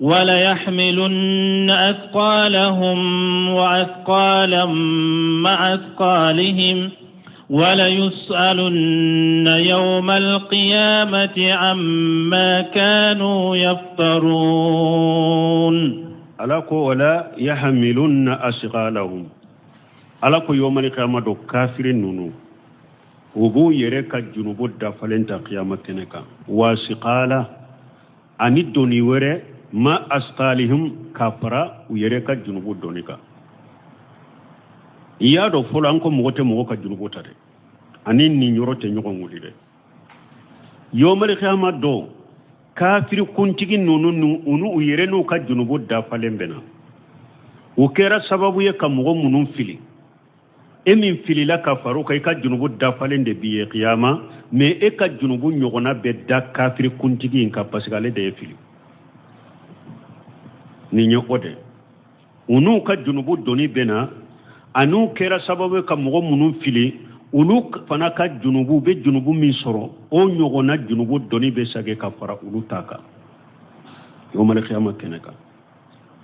وليحملن أثقالهم وأثقالا مع أثقالهم وليسألن يوم القيامة عما كانوا يفترون. Ala ko wala yahmilunna asqalahum. Ala ko yomali kiyama don, kafiri ninnu, u b'u yɛrɛ ka junubu dafalen ta kiyama kɛnɛ kan, wa asqala, ani doni wɛrɛ, ma asqalihim, ka fara u yɛrɛ ka junubu doni kan. I y'a dɔn fɔlɔ, an ko mɔgɔ tɛ mɔgɔ ka junubu ta dɛ, ani nin yɔrɔ tɛ ɲɔgɔn wuli dɛ. Yomali kiyama don, kafiri kuntigi ninnu u n'u yɛrɛ n'u ka junubu dafalen bɛ na. U kɛra sababu ye ka mɔgɔ minnu fili, e min filila ka far'u kan, i ka junubu dafalen de b'i ye kiyama, mais e ka junubu ɲɔgɔnna bɛ da kafiri kuntigi in kan, parce que ale de ye fili. Nin ye o de u n'u ka junubu doni bɛ na, an'u kɛra sababu ye ka mɔgɔ minnu fili, olu fana ka junubu bɛ junubu min sɔrɔ, o ɲɔgɔnna junubu doni bɛ sage ka fara olu ta kan yawmal qiyama kɛnɛ kan.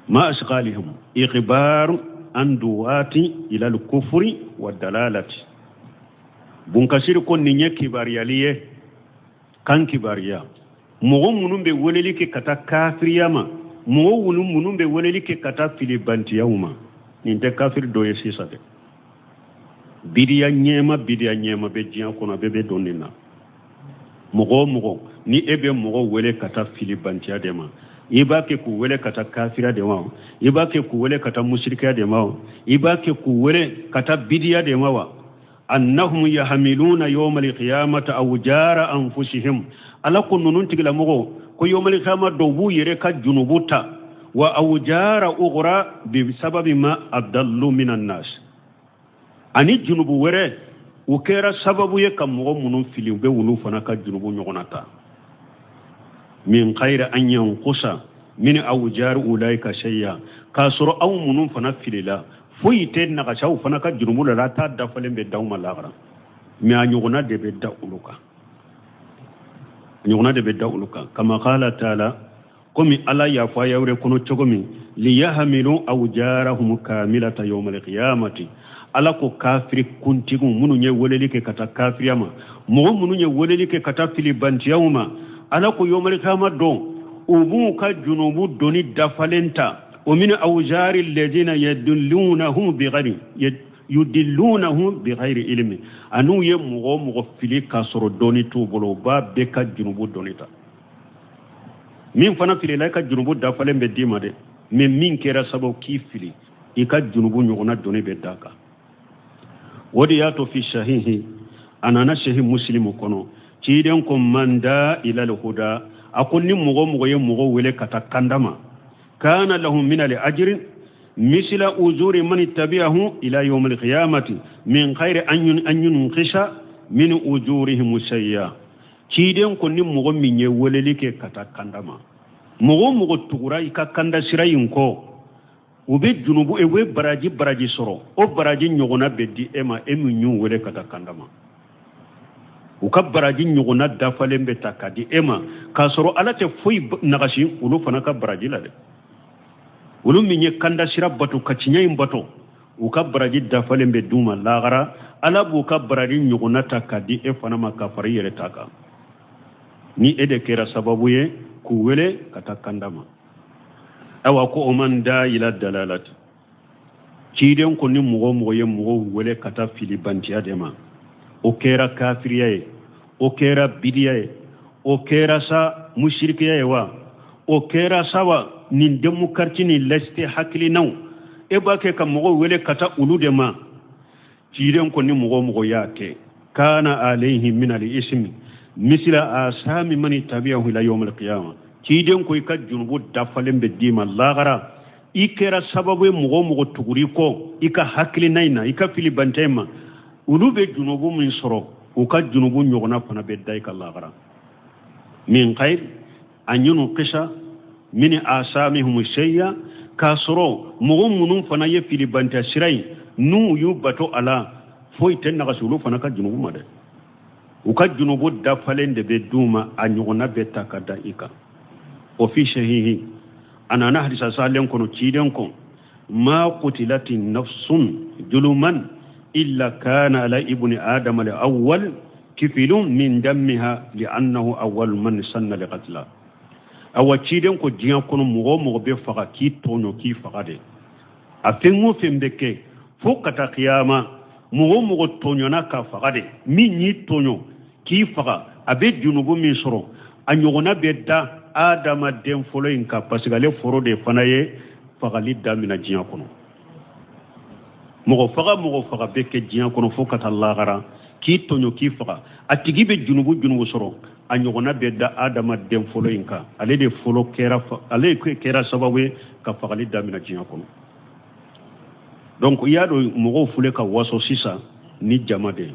Ma asqalihim ikhbar an duwati ila al-kufri wa dalalati. Bunkasiri ko nin ye kibaruyali ye, kan kibaruya mɔgɔ minnu bɛ weleli kɛ ka taa kafiriya ma, mɔgɔ minnu bɛ weleli kɛ ka taa filibantiyaw ma. Nin tɛ kafiri dɔ ye sisan dɛ. Bidiya ɲɛma, bidiya ɲɛma bɛ diɲɛ kɔnɔ, a bɛɛ bɛ don nin na. Mɔgɔ o mɔgɔ ni e bɛ mɔgɔ wele ka taa filibantiya de ma, i b'a kɛ k'u wele ka taa kafiriya de ma, i b'a kɛ k'u wele ka taa musirikiya de ma, i b'a kɛ k'u wele ka taa bidiya de ma wa, annahum yahmiluna yawma alqiyamati awjara anfusihim. Ala ko ninnu tigilamɔgɔw ko yawma alqiyama dɔw b'u yɛrɛ ka junubu ta, wa awjara ughra bi sababi ma adallu minan nas, ani junubu wɛrɛ, u kɛra sababu ye ka mɔgɔ minnu fili, u bɛ olu fana ka junubu ɲɔgɔnna ta, min khayri an yanqusa min awjari ulaika shay'a, k'a sɔrɔ aw minnu fana filila, foyi tɛ nagasi aw fana ka junubu la, a t'a dafalen bɛ d'aw ma lahara, mais a ɲɔgɔnna de bɛ da olu kan, a ɲɔgɔnna de bɛ da olu kan. Kama qala taala, komi Ala y'a fɔ aya wɛrɛ kɔnɔ cogo min, liyahamilu awjarahum kamilata yawmal qiyamati. Ala ko kafiri kuntigiw minnu ye weleli kɛ ka taa kafiriya ma, mɔgɔ minnu ye weleli kɛ ka taa filibantiyaw ma, Ala ko yawmal qiyama don, u b'u ka junubu doni dafalen ta, o min awjari alladhina yadillunahum bighayri yudillunahum bighayri ilmi, an'u ye mɔgɔ o mɔgɔ fili k'a sɔrɔ dɔnni t'u bolo, u b'a bɛɛ ka junubu doni ta. Min fana filila, i ka junubu dafalen bɛ d'i ma dɛ, mais min kɛra sababu k'i fili, i ka junubu ɲɔgɔnna doni bɛ d'a kan. O de y'a to fi sahihi, a nana sahi Muslimu kɔnɔ, ciden ko man da ilal huda, a ko ni mɔgɔ o mɔgɔ ye mɔgɔ wele ka taa kanda ma, kana lahu min al ajri misila ujuri man tabi'ahu ila yawm al qiyamati min khayri an yunqisha min ujurihim shay'a. Ciden ko ni mɔgɔ min ye weleli kɛ ka taa kanda ma, mɔgɔ o mɔgɔ tugura i ka kanda sira in kɔ. U bɛ junubu u bɛ baraji baraji sɔrɔ, o baraji ɲɔgɔnna bɛ di e ma, e min y'u wele ka taa kanda ma. U ka baraji ɲɔgɔnna dafalen bɛ ta ka di e ma, k'a sɔrɔ Ala tɛ foyi nagasi olu fana ka baraji la dɛ. Olu min ye kanda sira bato ka tiɲɛ in bato, u ka baraji dafalen bɛ d'u ma lahara. Ala b'u ka baraji ɲɔgɔnna ta ka di e fana ma ka fara i yɛrɛ ta kan, ni e de kɛra sababu ye k'u wele ka taa kanda ma. Ayiwa, ko o man da ila dalalati, ciden ko ni mɔgɔ o mɔgɔ ye mɔgɔw wele ka taa filibantiya de ma, o kɛra kafiriya ye, o kɛra bidiya ye, o kɛra sa musirikiya ye wa, o kɛra sa wa nin démocratie ni laïcité hakilinaw, e b'a kɛ ka mɔgɔw wele ka taa olu de ma. Ciden ko ni mɔgɔ o mɔgɔ y'a kɛ, kana alayhi min al ismi misila asami man tabi'ahu ila yawm al qiyama, ciden ko i ka junubu dafalen bɛ d'i ma lahara. I kɛra sababu ye mɔgɔ o mɔgɔ tugur'i kɔ i ka hakilina in na, i ka filibanta in ma, olu bɛ junubu min sɔrɔ, u ka junubu ɲɔgɔnna fana bɛ da i kan lahara. Min ghayr an yunqisa min asamihum shay'a, k'a sɔrɔ mɔgɔ minnu fana ye filibanta sira in, n'u y'u bato a la, foyi tɛ nagasi olu fana ka junubu ma dɛ. U ka junubu dafalen de bɛ d'u ma, a ɲɔgɔnna bɛ ta ka da i kan. O fi sahihi, a nana hadisa salen kɔnɔ, ciden ko ma qutilati nafsun juluman illa kana ala ibni adama al awwal kifilun min dammiha li'annahu awwal man sanna li qatla. Awa, ciden ko diɲɛ kɔnɔ mɔgɔ o mɔgɔ bɛ faga k'i tɔɲɔ k'i faga de, a fɛn o fɛn bɛ kɛ fo ka taa kiyama, mɔgɔ o mɔgɔ tɔɲɔna ka faga de, min y'i tɔɲɔ k'i faga, a bɛ junubu min sɔrɔ, a ɲɔgɔnna bɛ da adamaden fɔlɔ in kan, parce que ale fɔlɔ de fana ye fagali damina diɲɛ kɔnɔ. Mɔgɔ faga mɔgɔ faga bɛ kɛ diɲɛ kɔnɔ fo ka taa lahara, k'i tɔɲɔ k'i faga, a tigi bɛ junubu junubu sɔrɔ, a ɲɔgɔnna bɛ da adamaden fɔlɔ in kan. Ale de fɔlɔ kɛra, ale kɛra sababu ye ka fagali damina diɲɛ kɔnɔ. Donc i y'a dɔn mɔgɔw filɛ ka waso sisan ni jama de ye,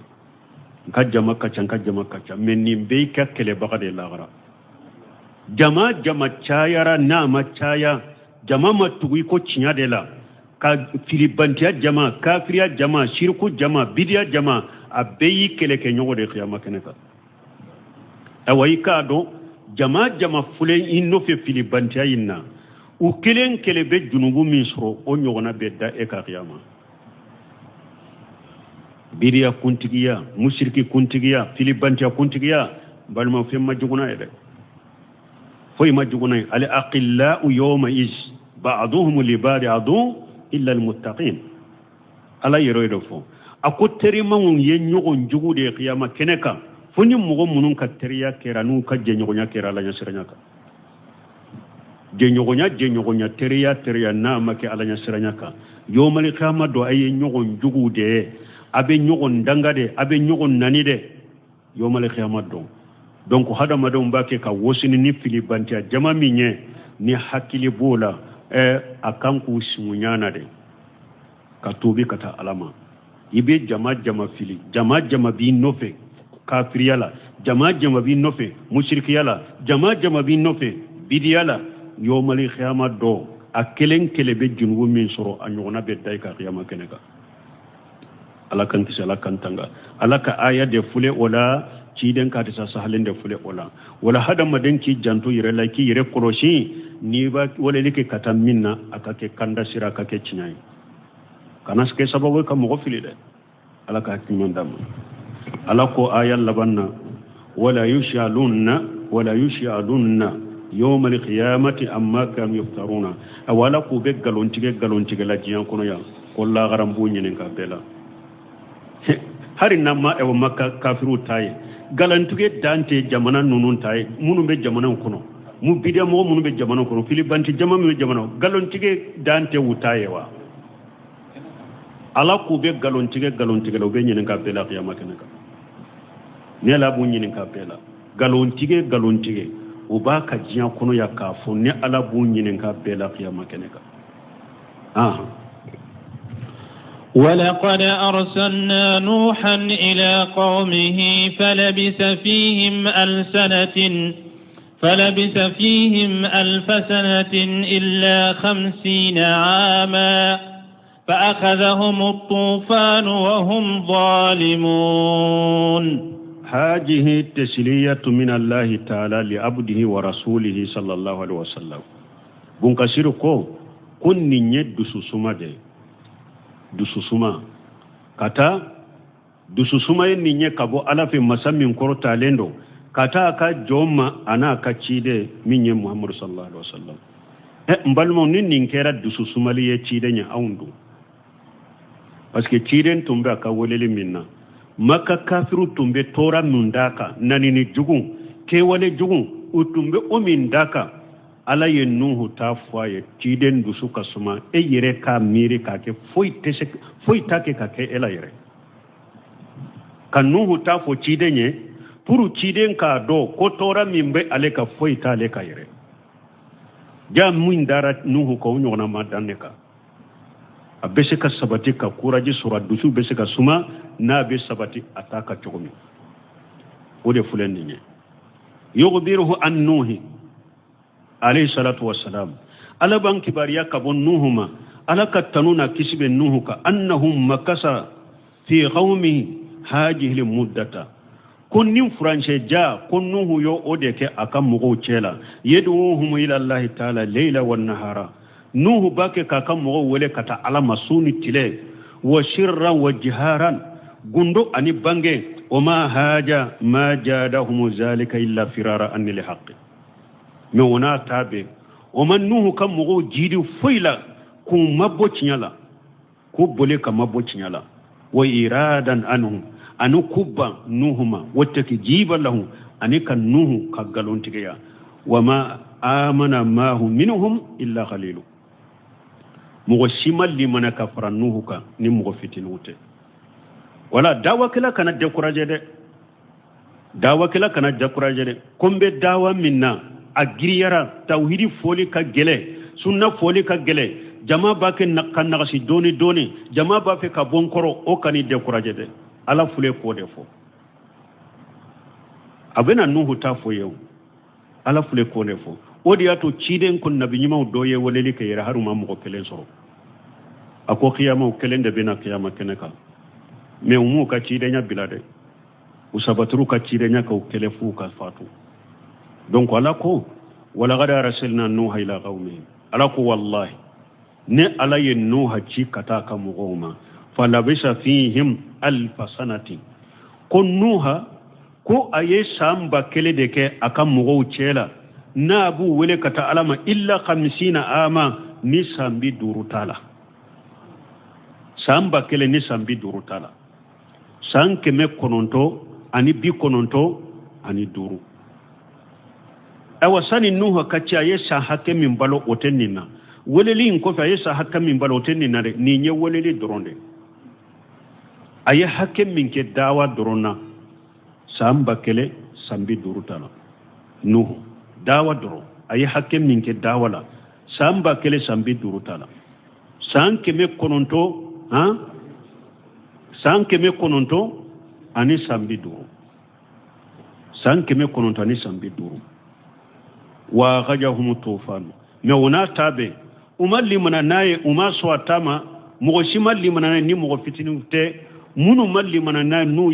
n ka jama ka ca, n ka jama ka ca, mais nin bɛɛ y'i ka kɛlɛbaga de ye lahara. Jama jama cayara n'a ma caya, jama ma tugu i ko tiɲɛ de la, ka filibantiya jama, kafiriya jama, siriku jama, bidiya jama, a bɛɛ y'i kɛlɛ kɛ ɲɔgɔn de kiyama kɛnɛ kan. Awa, i k'a dɔn jama jama filɛ i nɔfɛ filibantiya in na, u kelen kelen bɛ junubu min sɔrɔ, o ɲɔgɔnna bɛ da e kan kiyama. Bidiya kuntigiya, musiriki kuntigiya, filibantiya kuntigiya, balima, fɛn ma jugu n'a ye dɛ, foyi ma jugu n'a ye. Al aqillau yawma iz ba'duhum li ba'di adu illa al muttaqin. Ala yɛrɛ de fɔ, a ko terimaw ye ɲɔgɔn jugu de ye kiyama kɛnɛ kan, fo ni mɔgɔ minnu ka teriya kɛra n'u ka jɛɲɔgɔnya kɛra Ala ɲɛsiranya kan. Jɛɲɔgɔnya jɛɲɔgɔnya, teriya teriya, n'a ma kɛ Ala ɲɛsiranya kan, yomali kiyama don, a ye ɲɔgɔn jugu de ye, a bɛ ɲɔgɔn danga de, a bɛ ɲɔgɔn nani de yomali kiyama don. Donc hadamadenw b'a kɛ ka wosini ni filibantiya jama min ye, ni hakili b'o la, a kan k'u singunya na de ka tuubi ka taa Ala ma. I bɛ jama jama fili, jama jama b'i nɔfɛ kafiriya la, jama jama b'i nɔfɛ musirikiya la, jama jama b'i nɔfɛ bidiya la, yomali kiyama dɔ, a kelen kelen bɛ junubu min sɔrɔ, a ɲɔgɔnna bɛ da i kan kiyama kɛnɛ kan. Ala kan kisi, Ala kan tanga. Ala ka aya de fule o la, ciden ka hadisa sahalen de fule o la. Wala hadamaden k'i janto yɛrɛ la, k'i yɛrɛ kɔlɔsi n'i b'a weleli kɛ ka taa min na, a ka kɛ kanda sira, a ka kɛ tiɲɛ ye, kana kɛ sababu ye ka mɔgɔ fili dɛ. Ala ka hakili ɲuman d'a ma. Ala ko aya laban na, wala yushalunna wala yushalunna yawma alqiyamati amma kanu yaftaruna. Awa, Ala k'u bɛ nkalon tigɛ nkalon tigɛ la diɲɛ kɔnɔ yan, ko lahara n b'u ɲininka bɛɛ la. Hali n'an ma ɛwɔ ma kafiriw ta ye, nkalontigɛ dan tɛ jamana ninnu ta ye. Minnu bɛ jamana kɔnɔ, mu bidiya mɔgɔ minnu bɛ jamana kɔnɔ, filibanti jama min bɛ jamana, nkalontigɛ dan tɛ u ta ye wa. Ala k'u bɛ nkalon tigɛ nkalon tigɛ la, u bɛ ɲininka bɛɛ la kiyama kɛnɛ kan. Ni Ala b'u ɲininka bɛɛ la, nkalon tigɛ nkalon tigɛ u b'a ka diɲɛ kɔnɔ yan, k'a fɔ ni Ala b'u ɲininka bɛɛ la kiyama kɛnɛ kan. ولقد أرسلنا نوحا إلى قومه فلبث فيهم ألف سنة. فلبث فيهم ألف سنة إلا خمسين عاما فأخذهم الطوفان وهم ظالمون. هذه التسلية من الله تعالى لعبده ورسوله صلى الله عليه وسلم. Bun Kasir ko ko nin ye dususuma de, dususuma ka taa, dususuma ye nin ye ka bɔ Ala fɛ, masa min kɔrɔtalen don, ka taa a ka jɔn ma, a n'a ka ciden min ye Muhamadu sallallahu alaihi wasallam. Ɛ, n balimaw, ni nin kɛra dususumali ye ciden ye, anw dun? Parce que ciden tun bɛ a ka weleli min na, Maka kafiru tun bɛ tɔɔra min d'a kan, nanini jugu, kɛwale jugu, u tun bɛ o min d'a kan. Ala ye Nuhu ta fɔ a ye, ciden dusu ka suma. E yɛrɛ k'a miiri k'a kɛ, foyi tɛ se, foyi t'a kɛ ka kɛ e la yɛrɛ. Ka Nuhu ta fɔ ciden ye pour ciden k'a dɔn ko tɔɔrɔ min bɛ ale kan, foyi t'ale kan yɛrɛ. Ja min dara Nuhu kan, o ɲɔgɔnna ma dan ne kan. A bɛ se ka sabati ka courage sɔrɔ, a dusu bɛ se ka suma n'a bɛ sabati a ta kan cogo min, o de filɛ nin ye. Yukhbiruhu an Nuhi alayhi salatu wassalam, Ala b'an kibaruya ka bɔ Nuhu ma, Ala ka tanu na kisi bɛ Nuhu kan, annahu makasa fi qawmihi hajihi muddata, ko nin furancɛ ja, ko Nuhu y'o o de kɛ a ka mɔgɔw cɛ la. Yed'uhum ila Allahi taala leila wa nahara, Nuhu b'a kɛ k'a ka mɔgɔw wele ka taa Ala ma su ni tile, wa sirran wa jiharan, gundo ani bange. O ma haja ma jadahum zalika illa firara anil haqqi. Mais o n'a ta bɛɛ, o ma Nuhu ka mɔgɔw jidi foyi la k'u mabɔ tiɲɛ la, k'u boli ka mabɔ tiɲɛ la, wa iradan anhu, ani k'u ban Nuhu ma, wa takjiba lahu, ani ka Nuhu ka nkalontigiya. Wa ma amana mahu minhum illa qalilu, mɔgɔ si ma limana ka fara Nuhu kan ni mɔgɔ fitininw tɛ. Wala dawakɛla kana décourager dɛ, dawakɛla kana décourager dɛ. Ko n bɛ dawa min na, a giriyara, tawhidi fɔli ka gɛlɛ, sunna fɔli ka gɛlɛ, jama b'a kɛ ka nagasi dɔɔni dɔɔni, jama b'a fɛ ka bɔ n kɔrɔ, o kan'i décourager dɛ. Ala filɛ k'o de fɔ, a bɛna Nuhu ta fɔ ye o, Ala filɛ k'o de fɔ. O de y'a to ciden ko nabi ɲumanw dɔ ye weleli kɛ yɛrɛ, hali u ma mɔgɔ kelen sɔrɔ. A ko kiyamaw kelen de bɛna kiyama kɛnɛ kan, mais u m'u ka cidenya bila dɛ, u sabaturu ka cidenya ka u kɛlɛ f'u ka fatu. Donc Ala ko walaqad arsalna Nuha ila qaumihi, Ala ko wallahi ne Ala ye Nuha ci ka taa ka mɔgɔw ma, falabisa fihim alfa sanati, ko Nuha ko a ye san 1000 de kɛ a ka mɔgɔw cɛ la, n'a b'u wele ka taa Ala ma, illa khamsina ama, ni san 50 t'a la, san 1000 ni san 50 t'a la, san 995. Ayiwa, sani Nuhu ka ci, a ye san hakɛ min balo, o tɛ nin na. Weleli in kɔfɛ, a ye san hakɛ min balo, o tɛ nin na dɛ. Nin ye weleli dɔrɔn de, a ye hakɛ min kɛ dawa dɔrɔn na, san 1000 san 50 t'a la. Nuhu dawa dɔrɔn, a ye hakɛ min kɛ dawa la, san 1000 san 50 t'a la, san 900, han, san 900 ani san 50, san 900 ani san 50. Wa akhajahum tufanu, mais o n'a ta bɛɛ, u ma limana n'a ye, u ma sɔn a ta ma, mɔgɔ si ma limana n'a ye ni mɔgɔ fitininw tɛ. Minnu ma limana n'a ye, n'u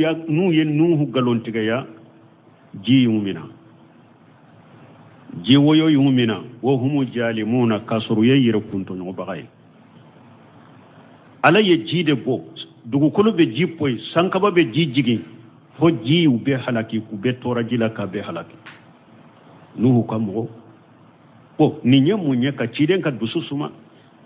ye Nuhu nkalontigiya, ji y'u minɛ, ji woyo y'u minɛ, wa humu jalimuna, k'a sɔrɔ u ye yɛrɛ kuntɔɲɔgɔnbaga ye. Ala ye ji de bɔ, dugukolo bɛ ji poyi, sankaba bɛ ji jigin, fo ji y'u bɛɛ halaki, k'u bɛɛ tɔɔrɔ ji la, k'a bɛɛ halaki. Nuhu ka mɔgɔ bon, nin ye mun ye ka ciden ka dusu suma?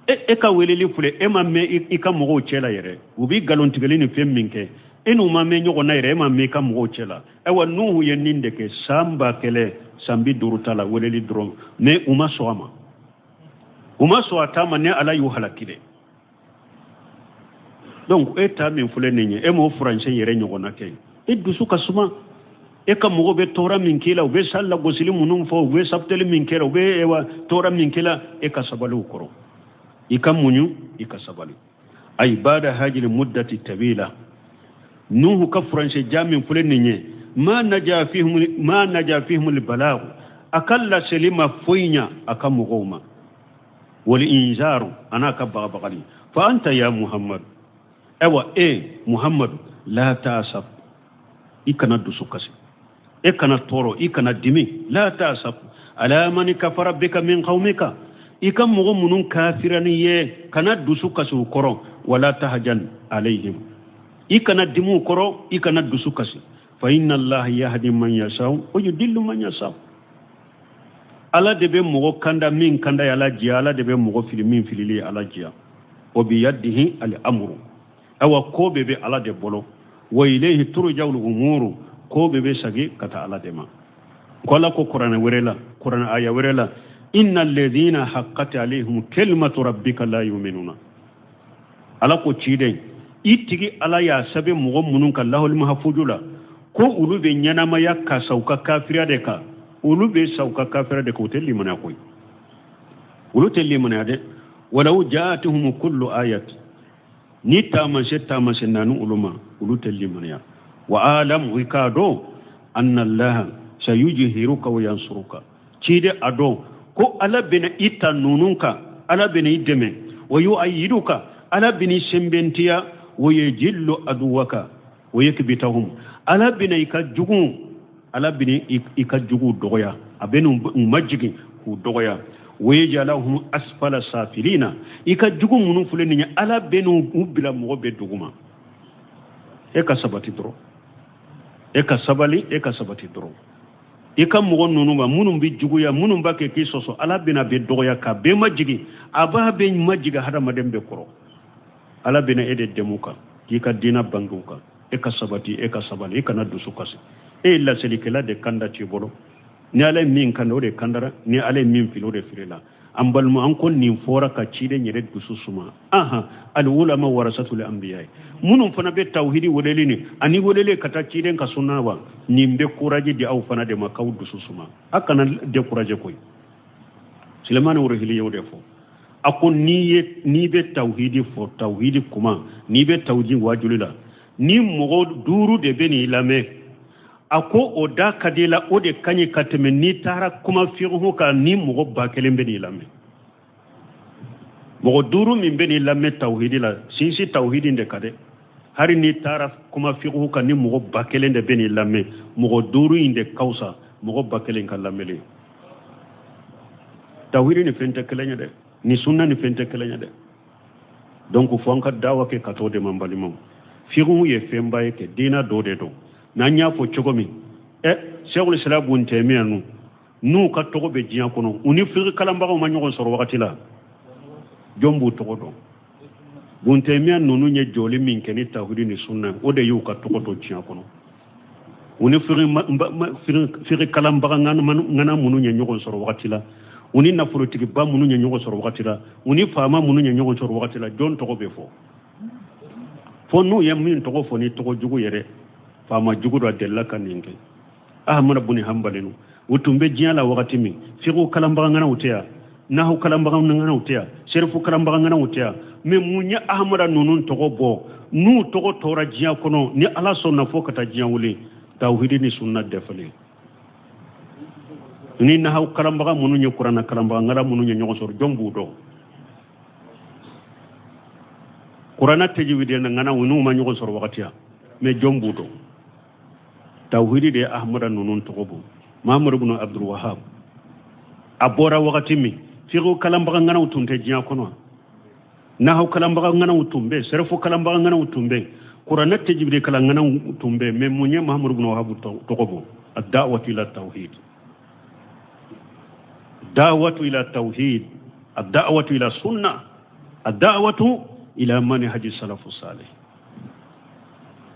E ka weleli filɛ, e ma mɛn i ka mɔgɔw cɛ la yɛrɛ, u b'i nkalontigɛli ni fɛn min kɛ, e n'u ma mɛn ɲɔgɔn na yɛrɛ, e ma mɛn i ka mɔgɔw cɛ la. Ayiwa, Nuhu ye nin de kɛ san 1000 san 50 ta la, weleli dɔrɔn, mais u ma sɔn a ma, u ma sɔn a ta ma, ni Ala y'u halaki dɛ. Donc e ta min filɛ nin ye, e m'o furancɛ yɛrɛ ɲɔgɔnna kɛ, e dusu ka suma. E ka mɔgɔw bɛ tɔɔrɔ min k'i la, u bɛ sa lagosili minnu fɔ, u bɛ sabuteli min kɛ la, u bɛ ewa tɔɔrɔ min k'i la, e ka sabali u kɔrɔ, i ka muɲu, i ka sabali. Ayi bada hajili muddati tabila, Nuhu ka furancɛ jan min filɛ nin ye, ma naja fihim, ma naja fihim balagu. A ka laseli ma foyi ɲa a ka mɔgɔw ma, wal inzaru, an'a ka bagabagali. Fa anta ya Muhammadu, ayiwa e Muhammadu, la ta'asaf, i kana dusu kasi, e kana tɔɔrɔ, i kana dimi. La ta'asaf ala man kafara bika min qawmika, i ka mɔgɔ minnu kafira n'i ye, kana dusu kasi u kɔrɔ. Wala tahjan alayhim, i kana dimi u kɔrɔ, i kana dusu kasi. Fa inna Allaha yahdi man yasha wa yudillu man yasha. Ala de bɛ mɔgɔ kanda min kanda ye Ala diya, Ala de bɛ mɔgɔ fili min filili ye Ala diya. Wa biyadihi al amru, awa ko bɛɛ bɛ Ala de bolo. Wa ilayhi turja'ul umuru, ko bɛɛ bɛ sagi ka taa Ala de ma. Ko Ala ko kuranɛ wɛrɛ la, kuranɛ aya wɛrɛ la, inna alladhina haqqat alayhim kalimatu rabbika la yu'minuna. Ala ko ciden, i tigi Ala y'a sɛbɛn mɔgɔ minnu kan lahul mahfuzu la ko olu bɛ ɲɛnamaya ka sa u ka kafiriya de kan, olu bɛ sa u ka kafiriya de kan, u tɛ limaniya koyi, olu tɛ limaniya dɛ. Walaw jaatuhum kullu ayat, ni taamasiyɛn taamasiyɛn nana olu ma, olu tɛ limaniya. Wa alam, i k'a dɔn, anna Allaha sayujhiruka wa yansuruka. Ciden, a dɔn ko Ala bɛna i ta ninnu kan, Ala bɛna i dɛmɛ. Wa yu'ayyiduka, Ala bɛna i sɛnbɛntiya. Wa yajillu aduwaka wa yakbitahum, Ala bɛna i ka jugu, Ala bɛna i ka juguw dɔgɔya, a bɛna u majigin k'u dɔgɔya. Wa yajalahum asfala safilina, i ka jugu minnu filɛ nin ye, Ala bɛna u bila mɔgɔ bɛɛ duguma. E ka sabati dɔrɔn, e ka sabali, e ka sabati dɔrɔn. I ka mɔgɔ ninnu ma minnu bɛ juguya, minnu b'a kɛ k'i sɔsɔ, Ala bɛna bɛɛ dɔgɔya ka bɛɛ majigin, a b'a bɛɛ majigin hadamaden bɛɛ kɔrɔ. Ala bɛna e de dɛmɛ u kan k'i ka diinɛ bange u kan. E ka sabati, e ka sabali, i kana dusu kasi. E ye laselikɛla de kanda c'i bolo. Ni Ala ye min kanda, o de kandara. Ni Ala ye min fili, o de filila. An balima, an ko nin fɔra ka ciden yɛrɛ dusu suma. Ahan, al ulama warasatul anbiya, minnu fana bɛ tawhidi weleli ni ani weleli ka taa ciden ka sunna wa, nin bɛ courage di aw fana de ma k'aw dusu suma, a kana décourager koyi. Sulemani Wuruhili y'o de fɔ. A ko n'i bɛ tawhidi fɔ, tawhidi kuma, n'i bɛ tawhidi wajuli la, ni mɔgɔ duuru de bɛ n'i lamɛn, a ko o da ka di la, o de ka ɲi ka tɛmɛ n'i taara kuma fiqhu kan ni mɔgɔ 1000 bɛ n'i lamɛn. Mɔgɔ duuru min bɛ n'i lamɛn tawhidi la, sinsin tawhidi de ka dɛ. Hali n'i taara kuma fiqhu kan ni mɔgɔ 1000 de bɛ n'i lamɛn, mɔgɔ duuru in de ka fisa mɔgɔ 1000 ka lamɛnni. Tawhidi ni fɛn tɛ kelen ye dɛ, ni sunna ni fɛn tɛ kelen ye dɛ. Donc fo an ka dawa kɛ ka t'o de ma. N balimaw, fiqhu ye fɛnba ye kɛ diina dɔ de don. N'an y'a fɔ cogo min, Sɛkul Islam Bun Taymiya nu n'u ka tɔgɔ bɛ diɲɛ kɔnɔ, u ni fiqhu kalanbagaw ma ɲɔgɔn sɔrɔ wagati la, jɔn b'u tɔgɔ dɔn? Bun Taymiya ninnu ye jɔli min kɛ ni tawhidi ni sunna, o de y'u ka tɔgɔ to diɲɛ kɔnɔ. U ni fiqhu kalanbaga ŋana minnu ye ɲɔgɔn sɔrɔ wagati la, u ni nafolotigiba minnu ye ɲɔgɔn sɔrɔ wagati la, u ni faama minnu ye ɲɔgɔn sɔrɔ wagati la, jɔn tɔgɔ bɛ fɔ? Fo n'u ye min tɔgɔ fɔ ni tɔgɔ jugu yɛrɛ, faama jugu dɔ delila ka nin kɛ. Ahamada buni Hanbali nu, u tun bɛ diɲɛ la wagati min, fiqhu kalanbaga ŋanaw tɛ yan, nahu kalanbaga ŋanaw tɛ yan, serifu kalanbaga ŋanaw tɛ yan. Mais mun ye Ahamada ninnu tɔgɔ bɔ, n'u tɔgɔ tora diɲɛ kɔnɔ, ni Ala sɔnna fo ka taa diɲɛ wuli? Tawhidi ni sunna dafalen. Ni nahu kalanbaga minnu ye kuranna kalanbaga ŋana minnu ye ɲɔgɔn sɔrɔ, jɔn b'u dɔn? Kuranna tajwidi na ŋana, u n'u ma ɲɔgɔn sɔrɔ wagati ya, mais jɔn b'u dɔn? Tawhidi de ye Ahamada ninnu tɔgɔ bɔ. Mahamadu bin Abdul Wahab, a bɔra wagati min, fiqhu kalanbaga ŋanaw tun tɛ diɲɛ kɔnɔ, nahu kalanbaga ŋanaw tun bɛ, sɛrɛfu kalanbaga ŋanaw tun bɛ, kuranɛ tajwidi kalan ŋanaw tun bɛ, mais mun ye Mahamadu bin Wahab tɔgɔ bɔ? Ad-da'watu ila tawhid, da'watu ila tawhid, ad-da'watu ila sunna, ad-da'watu ila manhaji salafu salih.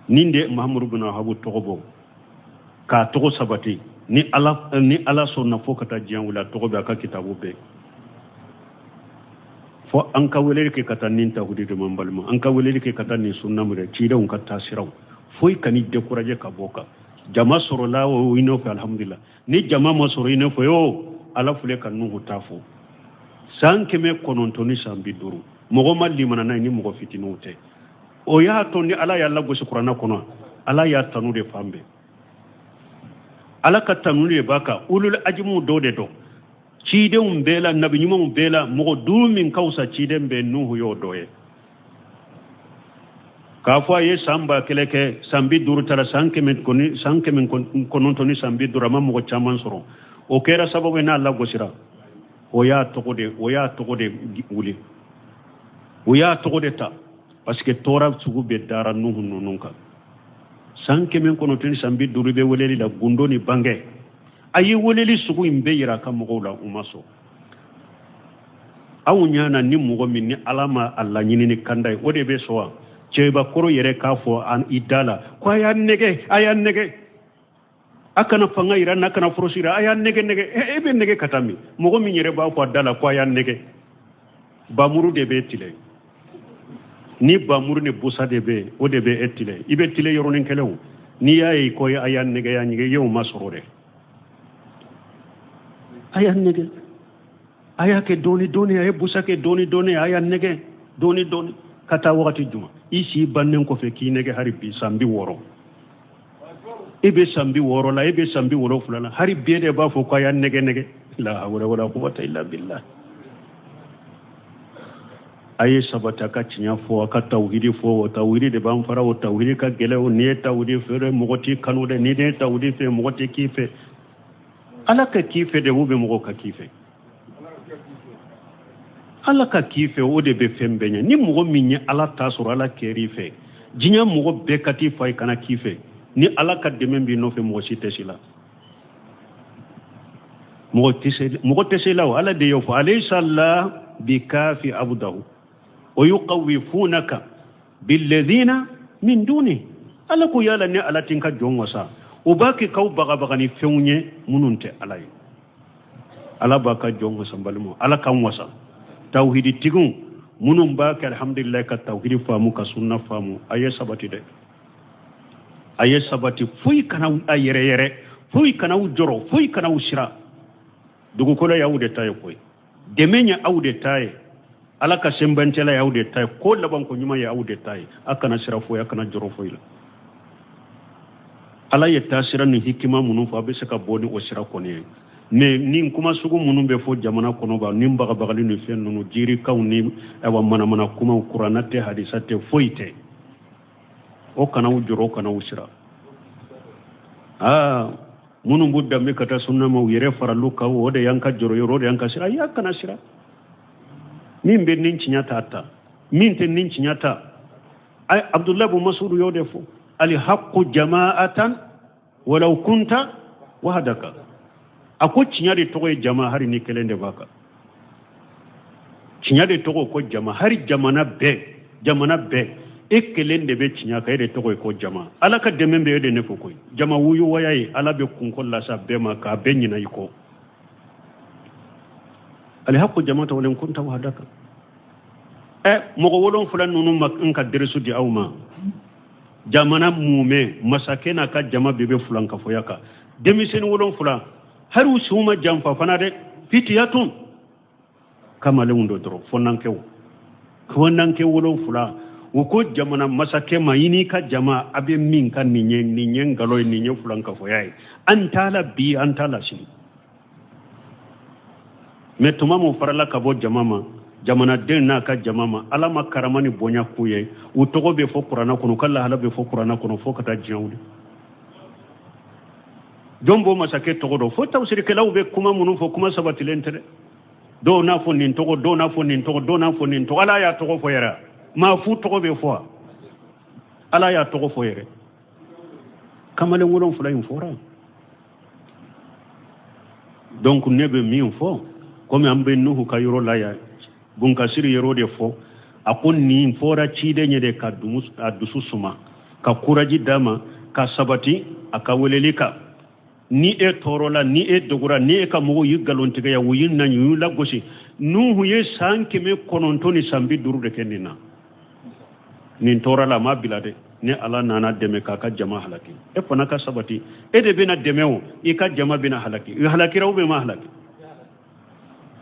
Nin de Mahamadu bin Wahab tɔgɔ bɔ k'a tɔgɔ sabati, ni Ala sɔnna fo ka taa diɲɛ wuli, a tɔgɔ bɛ a ka kitabu bɛɛ fo. An ka weleli kɛ ka taa nin tawhidi de ma, n balima, an ka weleli kɛ ka taa nin sunna mu dɛ, cidenw ka taasiraw. Foyi kan'i décourager ka bɔ kan. Jama sɔrɔla o i nɔfɛ, alhamdulillah. Ni jama ma sɔrɔ i nɔfɛ, o Ala filɛ ka Nuhu ta fɔ, san 950, mɔgɔ ma limana n'a ye ni mɔgɔ fitininw tɛ. O y'a to ni Ala y'a lagosi kuranna kɔnɔ, Ala y'a tanu de fan bɛɛ. Ala ka tanuni de b'a kan. Ulul ajimu dɔ de don cidenw bɛɛ la, nabi ɲumanw bɛɛ la, mɔgɔ duuru min ka fisa ciden bɛɛ, Nuhu y'o dɔ ye. K'a fɔ a ye san 1000 kɛ, san 50 taara, san 950, a ma mɔgɔ caman sɔrɔ. O kɛra sababu ye n'a lagosira. O y'a tɔgɔ de wuli, o y'a tɔgɔ de ta, parce que tɔɔrɔ sugu bɛɛ dara Nuhu ninnu kan. San 950 bɛ weleli la, gundo ni bange. A ye weleli sugu in bɛɛ yira a ka mɔgɔw la, u ma sɔn. Aw ɲana ni mɔgɔ min ni Ala ma a laɲini ni kanda ye, o de bɛ sɔn wa? Cɛbakɔrɔ yɛrɛ k'a fɔ i da la ko a y'a nɛgɛ, a y'a nɛgɛ, a kana fanga yira n'a kana force yira, a y'a nɛgɛ nɛgɛ. E bɛ nɛgɛ ka taa min? Mɔgɔ min yɛrɛ b'a fɔ a da la ko a y'a nɛgɛ, bamuru de bɛ tile ni bamuru ni busa de bɛ, o de bɛ e tile. I bɛ tile yɔrɔnin kelen o. N'i y'a ye ko a y'a nɛgɛ, y'a ɲɛgɛ, i y'o ma sɔrɔ dɛ. A y'a nɛgɛ, a y'a kɛ dɔɔni dɔɔni, a ye busa kɛ dɔɔni dɔɔni, a y'a nɛgɛ dɔɔni dɔɔni ka taa. Wagati juma i si bannen kɔfɛ k'i nɛgɛ hali bi san 60, e bɛ san 60 la, e bɛ san 70 la, hali bi e de b'a fɔ ko a y'a nɛgɛ nɛgɛ. La hawla wala quwwata illa billah. A ye sabati, a ka tiɲɛ fɔ, a ka tawhidi fɔ. O tawhidi de b'an fara. O tawhidi ka gɛlɛn o. N'i ye tawhidi fɛ, mɔgɔ t'i kanu dɛ. N'i ye tawhidi fɛ, mɔgɔ tɛ k'i fɛ. Ala ka k'i fɛ de, o bɛ mɔgɔw ka k'i fɛ. Ala ka k'i fɛ, o de bɛ fɛn bɛɛ ɲɛ. Ni mɔgɔ min ye Ala ta sɔrɔ, Ala kɛr'i fɛ, diɲɛ mɔgɔ bɛɛ ka t'i fa i kana k'i fɛ. Ni Ala ka dɛmɛ b'i nɔfɛ, mɔgɔ si tɛ si la, mɔgɔ tɛ se la o. Ala de y'o fɔ: alaysa Allah bikafi abdahu wa yuqawwifunaka billadhina min duni. Ala ko yala ni Ala tɛ n ka jɔn wasa? O b'a kɛ k'aw bagabaga ni fɛnw ye minnu tɛ Ala ye. Ala b'a ka jɔn wasa. N balimaw, Ala k'an wasa. Tawhiditigiw minnu b'a kɛ, alhamdulilayi, ka tawhidi faamu, ka sunna faamu, a ye sabati dɛ, a ye sabati. Foyi kana a yɛrɛ yɛrɛ, foyi kana aw jɔrɔ, foyi kana aw siran. Dugukolo y'aw de ta ye koyi, dɛmɛ ye aw de ta ye, Ala ka senbɛntɛla ye aw de ta ye, ko labanko ɲuman ye aw de ta ye. A kana sira foyi, a kana jɔrɔ foyi la. Ala ye taasira ni hikima minnu fɔ, a bɛ se ka bɔ ni o sira kɔni ye. Mais ni kuma sugu minnu bɛ fɔ jamana kɔnɔ ba ni bagabagali ni fɛn ninnu, jirikaw ni ayiwa manamana kumaw, kuranna tɛ, hadisa tɛ, foyi tɛ, o kana u jɔrɔ, o kana u sira. Aa, minnu b'u danbe ka taa sunna ma, u yɛrɛ faralu kan, o de y'an ka jɔrɔ yɔrɔ, o de y'an ka sira. A kana sira. Min bɛ nin tiɲɛ ta, ta min tɛ nin tiɲɛ ta. Ay, Abdullahi bun Masudu y'o de fɔ: alhaqqu jama'atan walau kunta wahdaka. A ko tiɲɛ de tɔgɔ ye jama, hari ni kelen de b'a kan. Tiɲɛ de tɔgɔ ko jama, hari jamana bɛɛ, jamana bɛɛ, e kelen de bɛ tiɲɛ kan, e de tɔgɔ ye ko jama. Ala ka dɛmɛ bɛ e de ne fɔ koyi. Jama wuyu waya ye, Ala bɛ kunko lasa bɛɛ ma k'a bɛɛ ɲina i kɔ. Alhaqqu jama'atan walau kunta wahdaka. Ɛ, mɔgɔ wolonfila ninnu ma n ka deresu di aw ma. Jamana mumɛ, masakɛ n'a ka jama bɛɛ bɛ fulankafoya kan. Denmisɛnnin wolonfila, hali u siw ma janfa fana dɛ, fitiyatun, kamalenw dɔ dɔrɔn, fɔnankɛw, fɔnankɛ wolonfila. U ko jamana masakɛ ma: i n'i ka jama, a bɛ min ka nin ye, nin ye nkalon ye, nin ye fulankafoya ye, an t'a la bi, an t'a la sini. Mais tuma min farala ka bɔ jama ma, jamanaden n'a ka jama ma, Ala ma karama ni bonya k'u ye. U tɔgɔ bɛ fɔ kuranna kɔnɔ, u ka lahala bɛ fɔ kuranna kɔnɔ fo ka taa diɲɛ wuli. Jɔn b'o masakɛ tɔgɔ dɔn? Fo tafsirikɛlaw bɛ kuma minnu fɔ, kuma sabatilen tɛ dɛ. Dɔw n'a fɔ nin tɔgɔ, dɔw n'a fɔ nin tɔgɔ, dɔw n'a fɔ nin tɔgɔ. Ala y'a tɔgɔ fɔ yɛrɛ, maa fu tɔgɔ bɛ fɔ. Ala y'a tɔgɔ fɔ yɛrɛ. Kamalen wolonfila in fɔra. Donc ne bɛ min fɔ, komi an bɛ Nuhu ka yɔrɔ la yan, Bunkasiri yɔrɔ de fɔ, a ko nin fɔra ciden ye de ka a dusu suma, ka kuraji d'a ma, ka sabati a ka weleli kan. Ni e tɔɔrɔla, ni e dogora, ni e ka mɔgɔw y'i nkalontigɛya, u y'i naɲi, u y'i lagosi. Nuhu ye san 950 de kɛ nin na, nin tɔɔrɔ la, a ma bila dɛ. Ni Ala nana dɛmɛ k'a ka jama halaki, e fana ka sabati. E de bɛna dɛmɛ o, i ka jama bɛna halaki. I halakira ou bien ma halaki?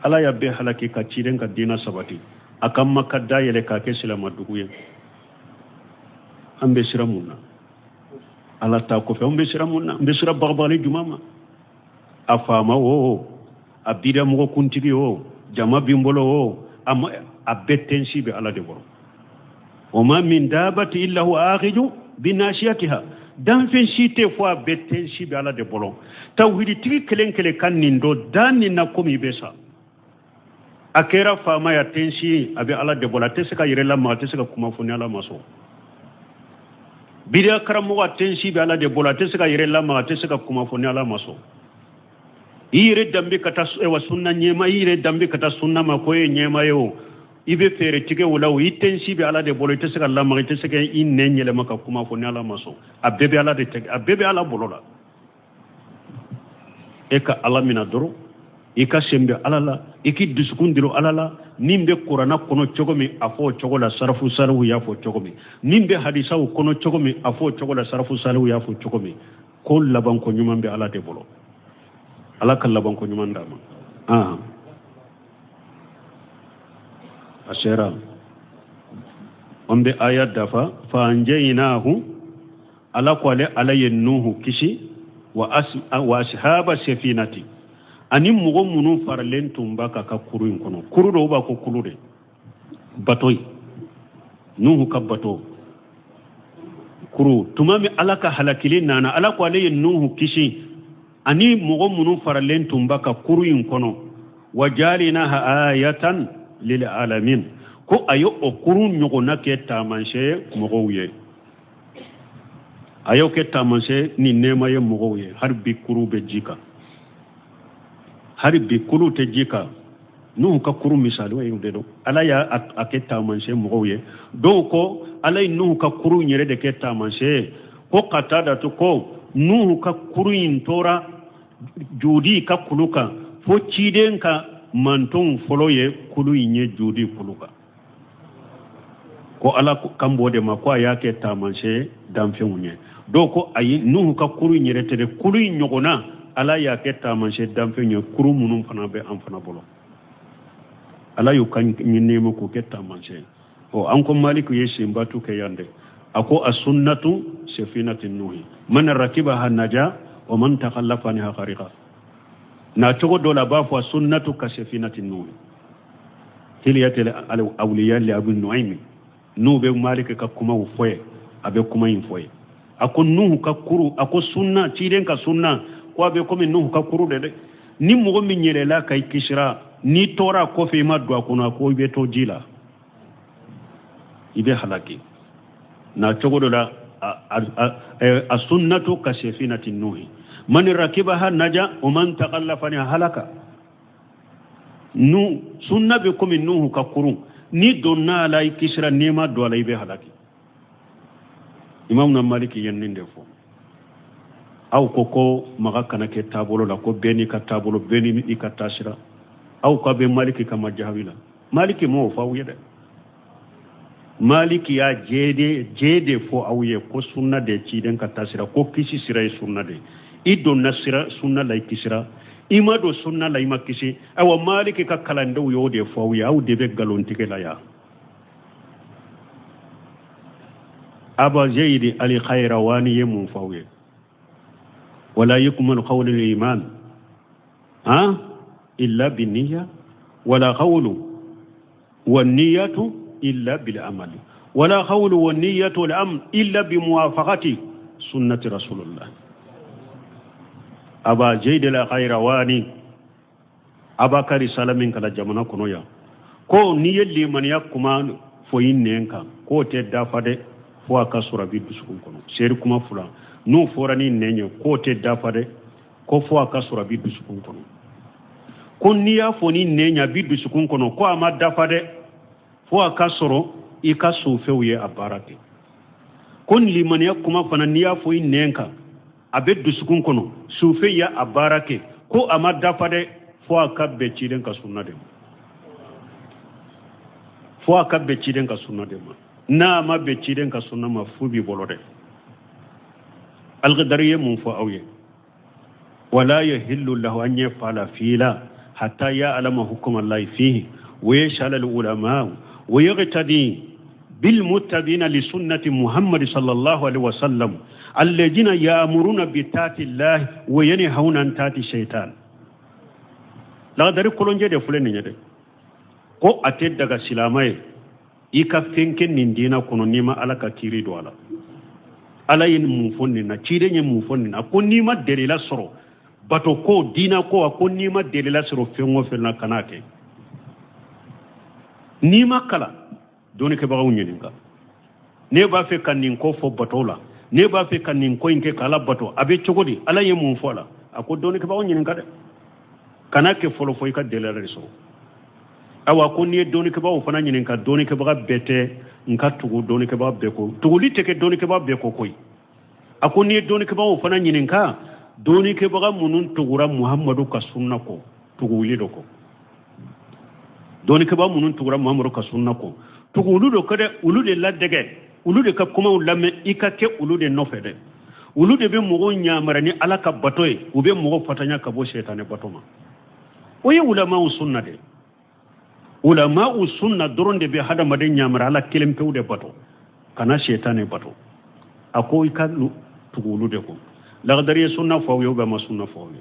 Ala y'a bɛɛ halaki ka ciden ka diina sabati, a ka Maka dayɛlɛ k'a kɛ silamadugu ye. An bɛ sira mun na? Ala ta kɔfɛ, an bɛ sira mun na? An bɛ sira bagabagali juma ma. A faama o, a bidamɔgɔ kuntigi o, jama b'i bolo o, a bɛɛ tensi bɛ Ala de bolo. Wa ma min dabati illa huwa akhidhu binasiyatiha, danfɛn si tɛ fo a bɛɛ tensi bɛ Ala de bolo. Tawhiditigi kelen kelen ka nin dɔn da nin na komi i bɛ sa. A kɛra faama ya, tensi a bɛ Ala de bolo, a tɛ se ka yɛrɛ lamaga, a tɛ se ka kuma fo ni Ala ma sɔn. Bidiya karamɔgɔ, a tensi bɛ Ala de bolo, a tɛ se ka yɛrɛ lamaga, a tɛ se ka kuma fo ni Ala ma sɔn. I yɛrɛ danbe ka taa wa sunna ɲɛma, i yɛrɛ danbe ka taa sunna ma ko e ye ɲɛma ye o, i bɛ fɛɛrɛ tigɛ o la o, i tensi bɛ Ala de bolo, i tɛ se ka lamaga, i tɛ se ka i nɛn yɛlɛma ka kuma fo ni Ala ma sɔn. A bɛɛ bɛ Ala de tɛgɛ, a bɛɛ bɛ Ala bolo la. E ka Ala mina dɔrɔn, i ka sen bɛ Ala la, i k'i dusukun diro Ala la. Min bɛ kuranna kɔnɔ cogo min, a fɔ o cogo la, sarafu salihu y'a fɔ cogo min. Min bɛ hadisaw kɔnɔ cogo min, a fɔ o cogo la, sarafu salihu y'a fɔ cogo min. Ko labanko ɲuman bɛ Ala de bolo. Ala ka labanko ɲuman d'an ma. A sera, an bɛ aya dafa. Fa anjaynahu, Ala ko ale Ala ye Nuhu kisi, wa ashaba safinati, ani mɔgɔ minnu faralen tun b'a kan ka kuru in kɔnɔ. Kuru dɔw b'a ko kulu de bato ye, Nuhu ka bato kuru. Tuma min Ala ka halakili nana, Ala ko ale ye Nuhu kisi ani mɔgɔ minnu faralen tun b'a ka kuru in kɔnɔ. Wa jalinaha ayatan lil alamin, ko a ye o kuru ɲɔgɔnna kɛ taamasiyɛn ye mɔgɔw ye. A y'o kɛ taamasiyɛn ni nɛɛma ye mɔgɔw ye. Hali bi kuru bɛ ji kan, hali bi kulu tɛ ji kan. Nuhu ka kuru misali ye de don. Ala y'a a kɛ taamasiyɛn mɔgɔw ye. Dɔw ko Ala ye Nuhu ka kuru in yɛrɛ de kɛ taamasiyɛn ye. Ko Katadatu ko Nuhu ka kuru in tora Judi ka kulu kan fo ciden ka mantonw fɔlɔ ye kulu in ye Judi kulu kan. Ko Ala kan b'o de ma, ko a y'a kɛ taamasiyɛn danfɛnw ye. Dɔw ko ayi, Nuhu ka kuru in yɛrɛ tɛ dɛ, kulu in ɲɔgɔnna Ala y'a kɛ taamasiyɛn danfɛnw ye, kuru minnu fana bɛ an fana bolo. Ala y'u ka nɛɛma k'o kɛ taamasiyɛn. Ɔ, an ko Maliku ye senbatu kɛ yan dɛ. A ko asunnatu safinatu nuhi man rakibaha naja wa man takhallafa anha gharika. Na cogo dɔ la a b'a fɔ asunnatu ka safinati nuhi hiliyatil awliya li abu nu'aymi. N'u bɛ Maliki ka kumaw fɔ ye, a bɛ kuma in fɔ ye. A ko Nuhu ka kuru, a ko sunna, ciden ka sunna, ko a bɛ komi Nuhu ka kuru de dɛ. Ni mɔgɔ min yɛlɛla ka i kisira, n'i tora a kɔfɛ i ma don a kɔnɔ, a ko i bɛ to ji la, i bɛ halaki. Na cogo dɔ la a sunnatu ka safinati nuhi man rakibaha naja wa man takallafa anha halaka. Nu sunna bɛ komi Nuhu ka kurun, n'i donna a la i kisira, n'i ma don a la i bɛ halaki. Imam na Maliki ye nin de fɔ. Aw ko ko maga kana kɛ taabolo la, ko bɛɛ n'i ka taabolo, bɛɛ n'i ka taasira. Aw ka bɛ Maliki ka majahabi la. Maliki m'o fɔ aw ye dɛ. Maliki y'a jɛ de fɔ aw ye ko sunna de ciden ka taasira, ko kisi sira ye sunna de. I donna sira sunna la i kisira, i ma don sunna la i ma kisi. Ayiwa, Maliki ka kalandenw y'o de fɔ aw ye. Aw de bɛ nkalontigɛ la yan. Aba Zeyidi Ali Khayrawani ye mun fɔ aw ye? Wala yukmalu qawlu iman ha illa binniya wala qawlu wa niyatu illa bil amali wala qawlu wa niyatu wal amr illa bi muwafaqati sunnati rasulullah. Aba Zeyidi al Khayrawani aba ka risala min kalan jamana kɔnɔ yan, ko n'i ye limaniya kuma fɔ i nɛn kan, k'o tɛ dafa dɛ, fo a ka sɔrɔ a b'i dusukun kɔnɔ. Seeri kuma fila n'o fɔra ni nɛn ye, k'o tɛ dafa dɛ, ko fo a ka sɔrɔ a b'i dusukun kɔnɔ. Ko n'i y'a fɔ ni nɛn ye a b'i dusukun kɔnɔ, ko a ma dafa dɛ, fo a ka sɔrɔ i ka sofɛw ye a baara kɛ. Ko limaniya kuma fana n'i y'a fɔ i nɛn kan a bɛ dusukun kɔnɔ, sufe ye a baara kɛ, ko a ma dafa dɛ, fo a ka bɛn ciden ka sunna de ma, fo a ka bɛn ciden ka sunna de ma. N'a ma bɛn ciden ka sunna ma, fu b'i bolo dɛ. Alkidari ye mun fɔ aw ye? Wala yahillu lahu an yaf'ala fi'la hatta ya'lama hukma Allahi fihi wa yas'ala al-ulama wa yaqtadi bil muttabina li sunnati Muhammad sallallahu alaihi wasallam. Alladina ya'muruna bi taati llahi wa yanhauna an taati shaitan. Lagadari kolonjɛ de filɛ nin ye dɛ. Ko a tɛ daga silama ye i ka fɛn kɛ nin diinɛ kɔnɔ n'i ma Ala ka kiiri don a la. Ala ye mun fɔ nin na, ciden ye mun fɔ nin na? Ko n'i ma delila sɔrɔ bato ko, diinɛ ko, a ko n'i ma delila sɔrɔ fɛn o fɛn na, kan'a kɛ. N'i ma kalan, dɔnnikɛbagaw ɲininka. Ne b'a fɛ ka nin ko fɔ bato la, ne b'a fɛ ka nin ko in kɛ k'Ala bato, a bɛ cogo di? Ala ye mun fɔ a la? A ko dɔnnikɛbagaw ɲininka dɛ, kana kɛ fɔlɔ fo i ka delila de sɔrɔ. Awa, ko n'i ye dɔnnikɛbagaw fana ɲininka, dɔnnikɛbaga bɛɛ tɛ n ka tugu dɔnnikɛbaga bɛɛ kɔ, tuguli tɛ kɛ dɔnnikɛbaga bɛɛ kɔ koyi. A ko n'i ye dɔnnikɛbagaw fana ɲininka, dɔnnikɛbaga minnu tugura Muhamadu ka sunna kɔ, tugu olu de kɔ. Dɔnnikɛbaga minnu tugura Muhamadu ka sunna kɔ, tugu olu de kɔ dɛ, olu de ladege, olu de ka kumaw lamɛn, i ka kɛ olu de nɔfɛ dɛ. Olu de bɛ mɔgɔw ɲamara ni Ala ka bato ye, u bɛ mɔgɔw fatanya ka bɔ sɛtanɛ bato ma. O ye ulamaw sunna de. Ulamaw sunna dɔrɔn de bɛ hadamaden ɲamara Ala kelen pewu de bato, kana sɛtanɛ bato. A ko i ka tugu olu de kɔ. Lagadari ye sunna fɔ aw ye, ou bien a ma sunna fɔ aw ye?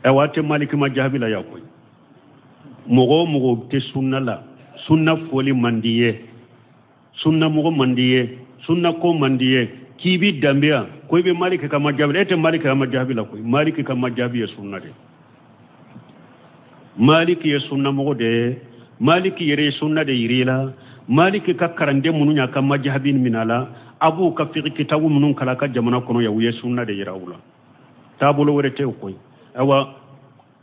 Ayiwa, a tɛ Maliki ma jaabi la yan koyi. Mɔgɔ o mɔgɔ tɛ sunna la, sunna fɔli man di ye, sunna mɔgɔ man di ye, sunna ko man di ye, k'i b'i danbe yan ko i bɛ Maliki ka ma jaabi la, e tɛ Maliki ka ma jaabi la koyi. Maliki ka ma jaabi ye sunna de. Maliki ye sunna mɔgɔ de ye, Maliki yɛrɛ ye sunna de yir'i la. Maliki ka karanden minnu y'a ka majahabi minɛ a la, a b'u ka fiqh kitabu minnu kalan a ka jamana kɔnɔ yan, u ye sunna de yira u la. Taabolo wɛrɛ tɛ o koyi. Ayiwa,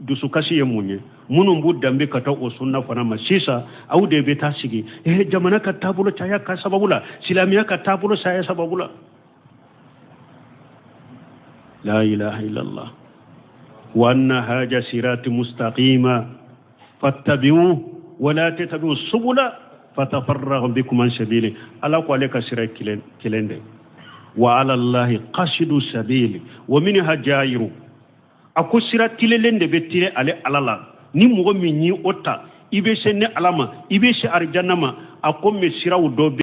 dusukasi ye mun ye? Minnu b'u danbe ka taa o sunna fana ma sisan, aw de bɛ taa sigi jamana ka taabolo caya ka sababu la, silamɛya ka taabolo saya sababu la. La ilaha illallah. Wa anna haja sirati mustaqima fattabi'u wa la tattabi'u subula fatafarraqa bikum an sabili. Ala ko ale ka sira kelen de. Wa ala allahi qasidu sabili wa minha jairu. A ko sira tilelen de bɛ tile ale Ala la, ni mɔgɔ min y'i o ta, i bɛ se ne Ala ma, i bɛ se arijanna ma. A ko mɛ siraw dɔ bɛ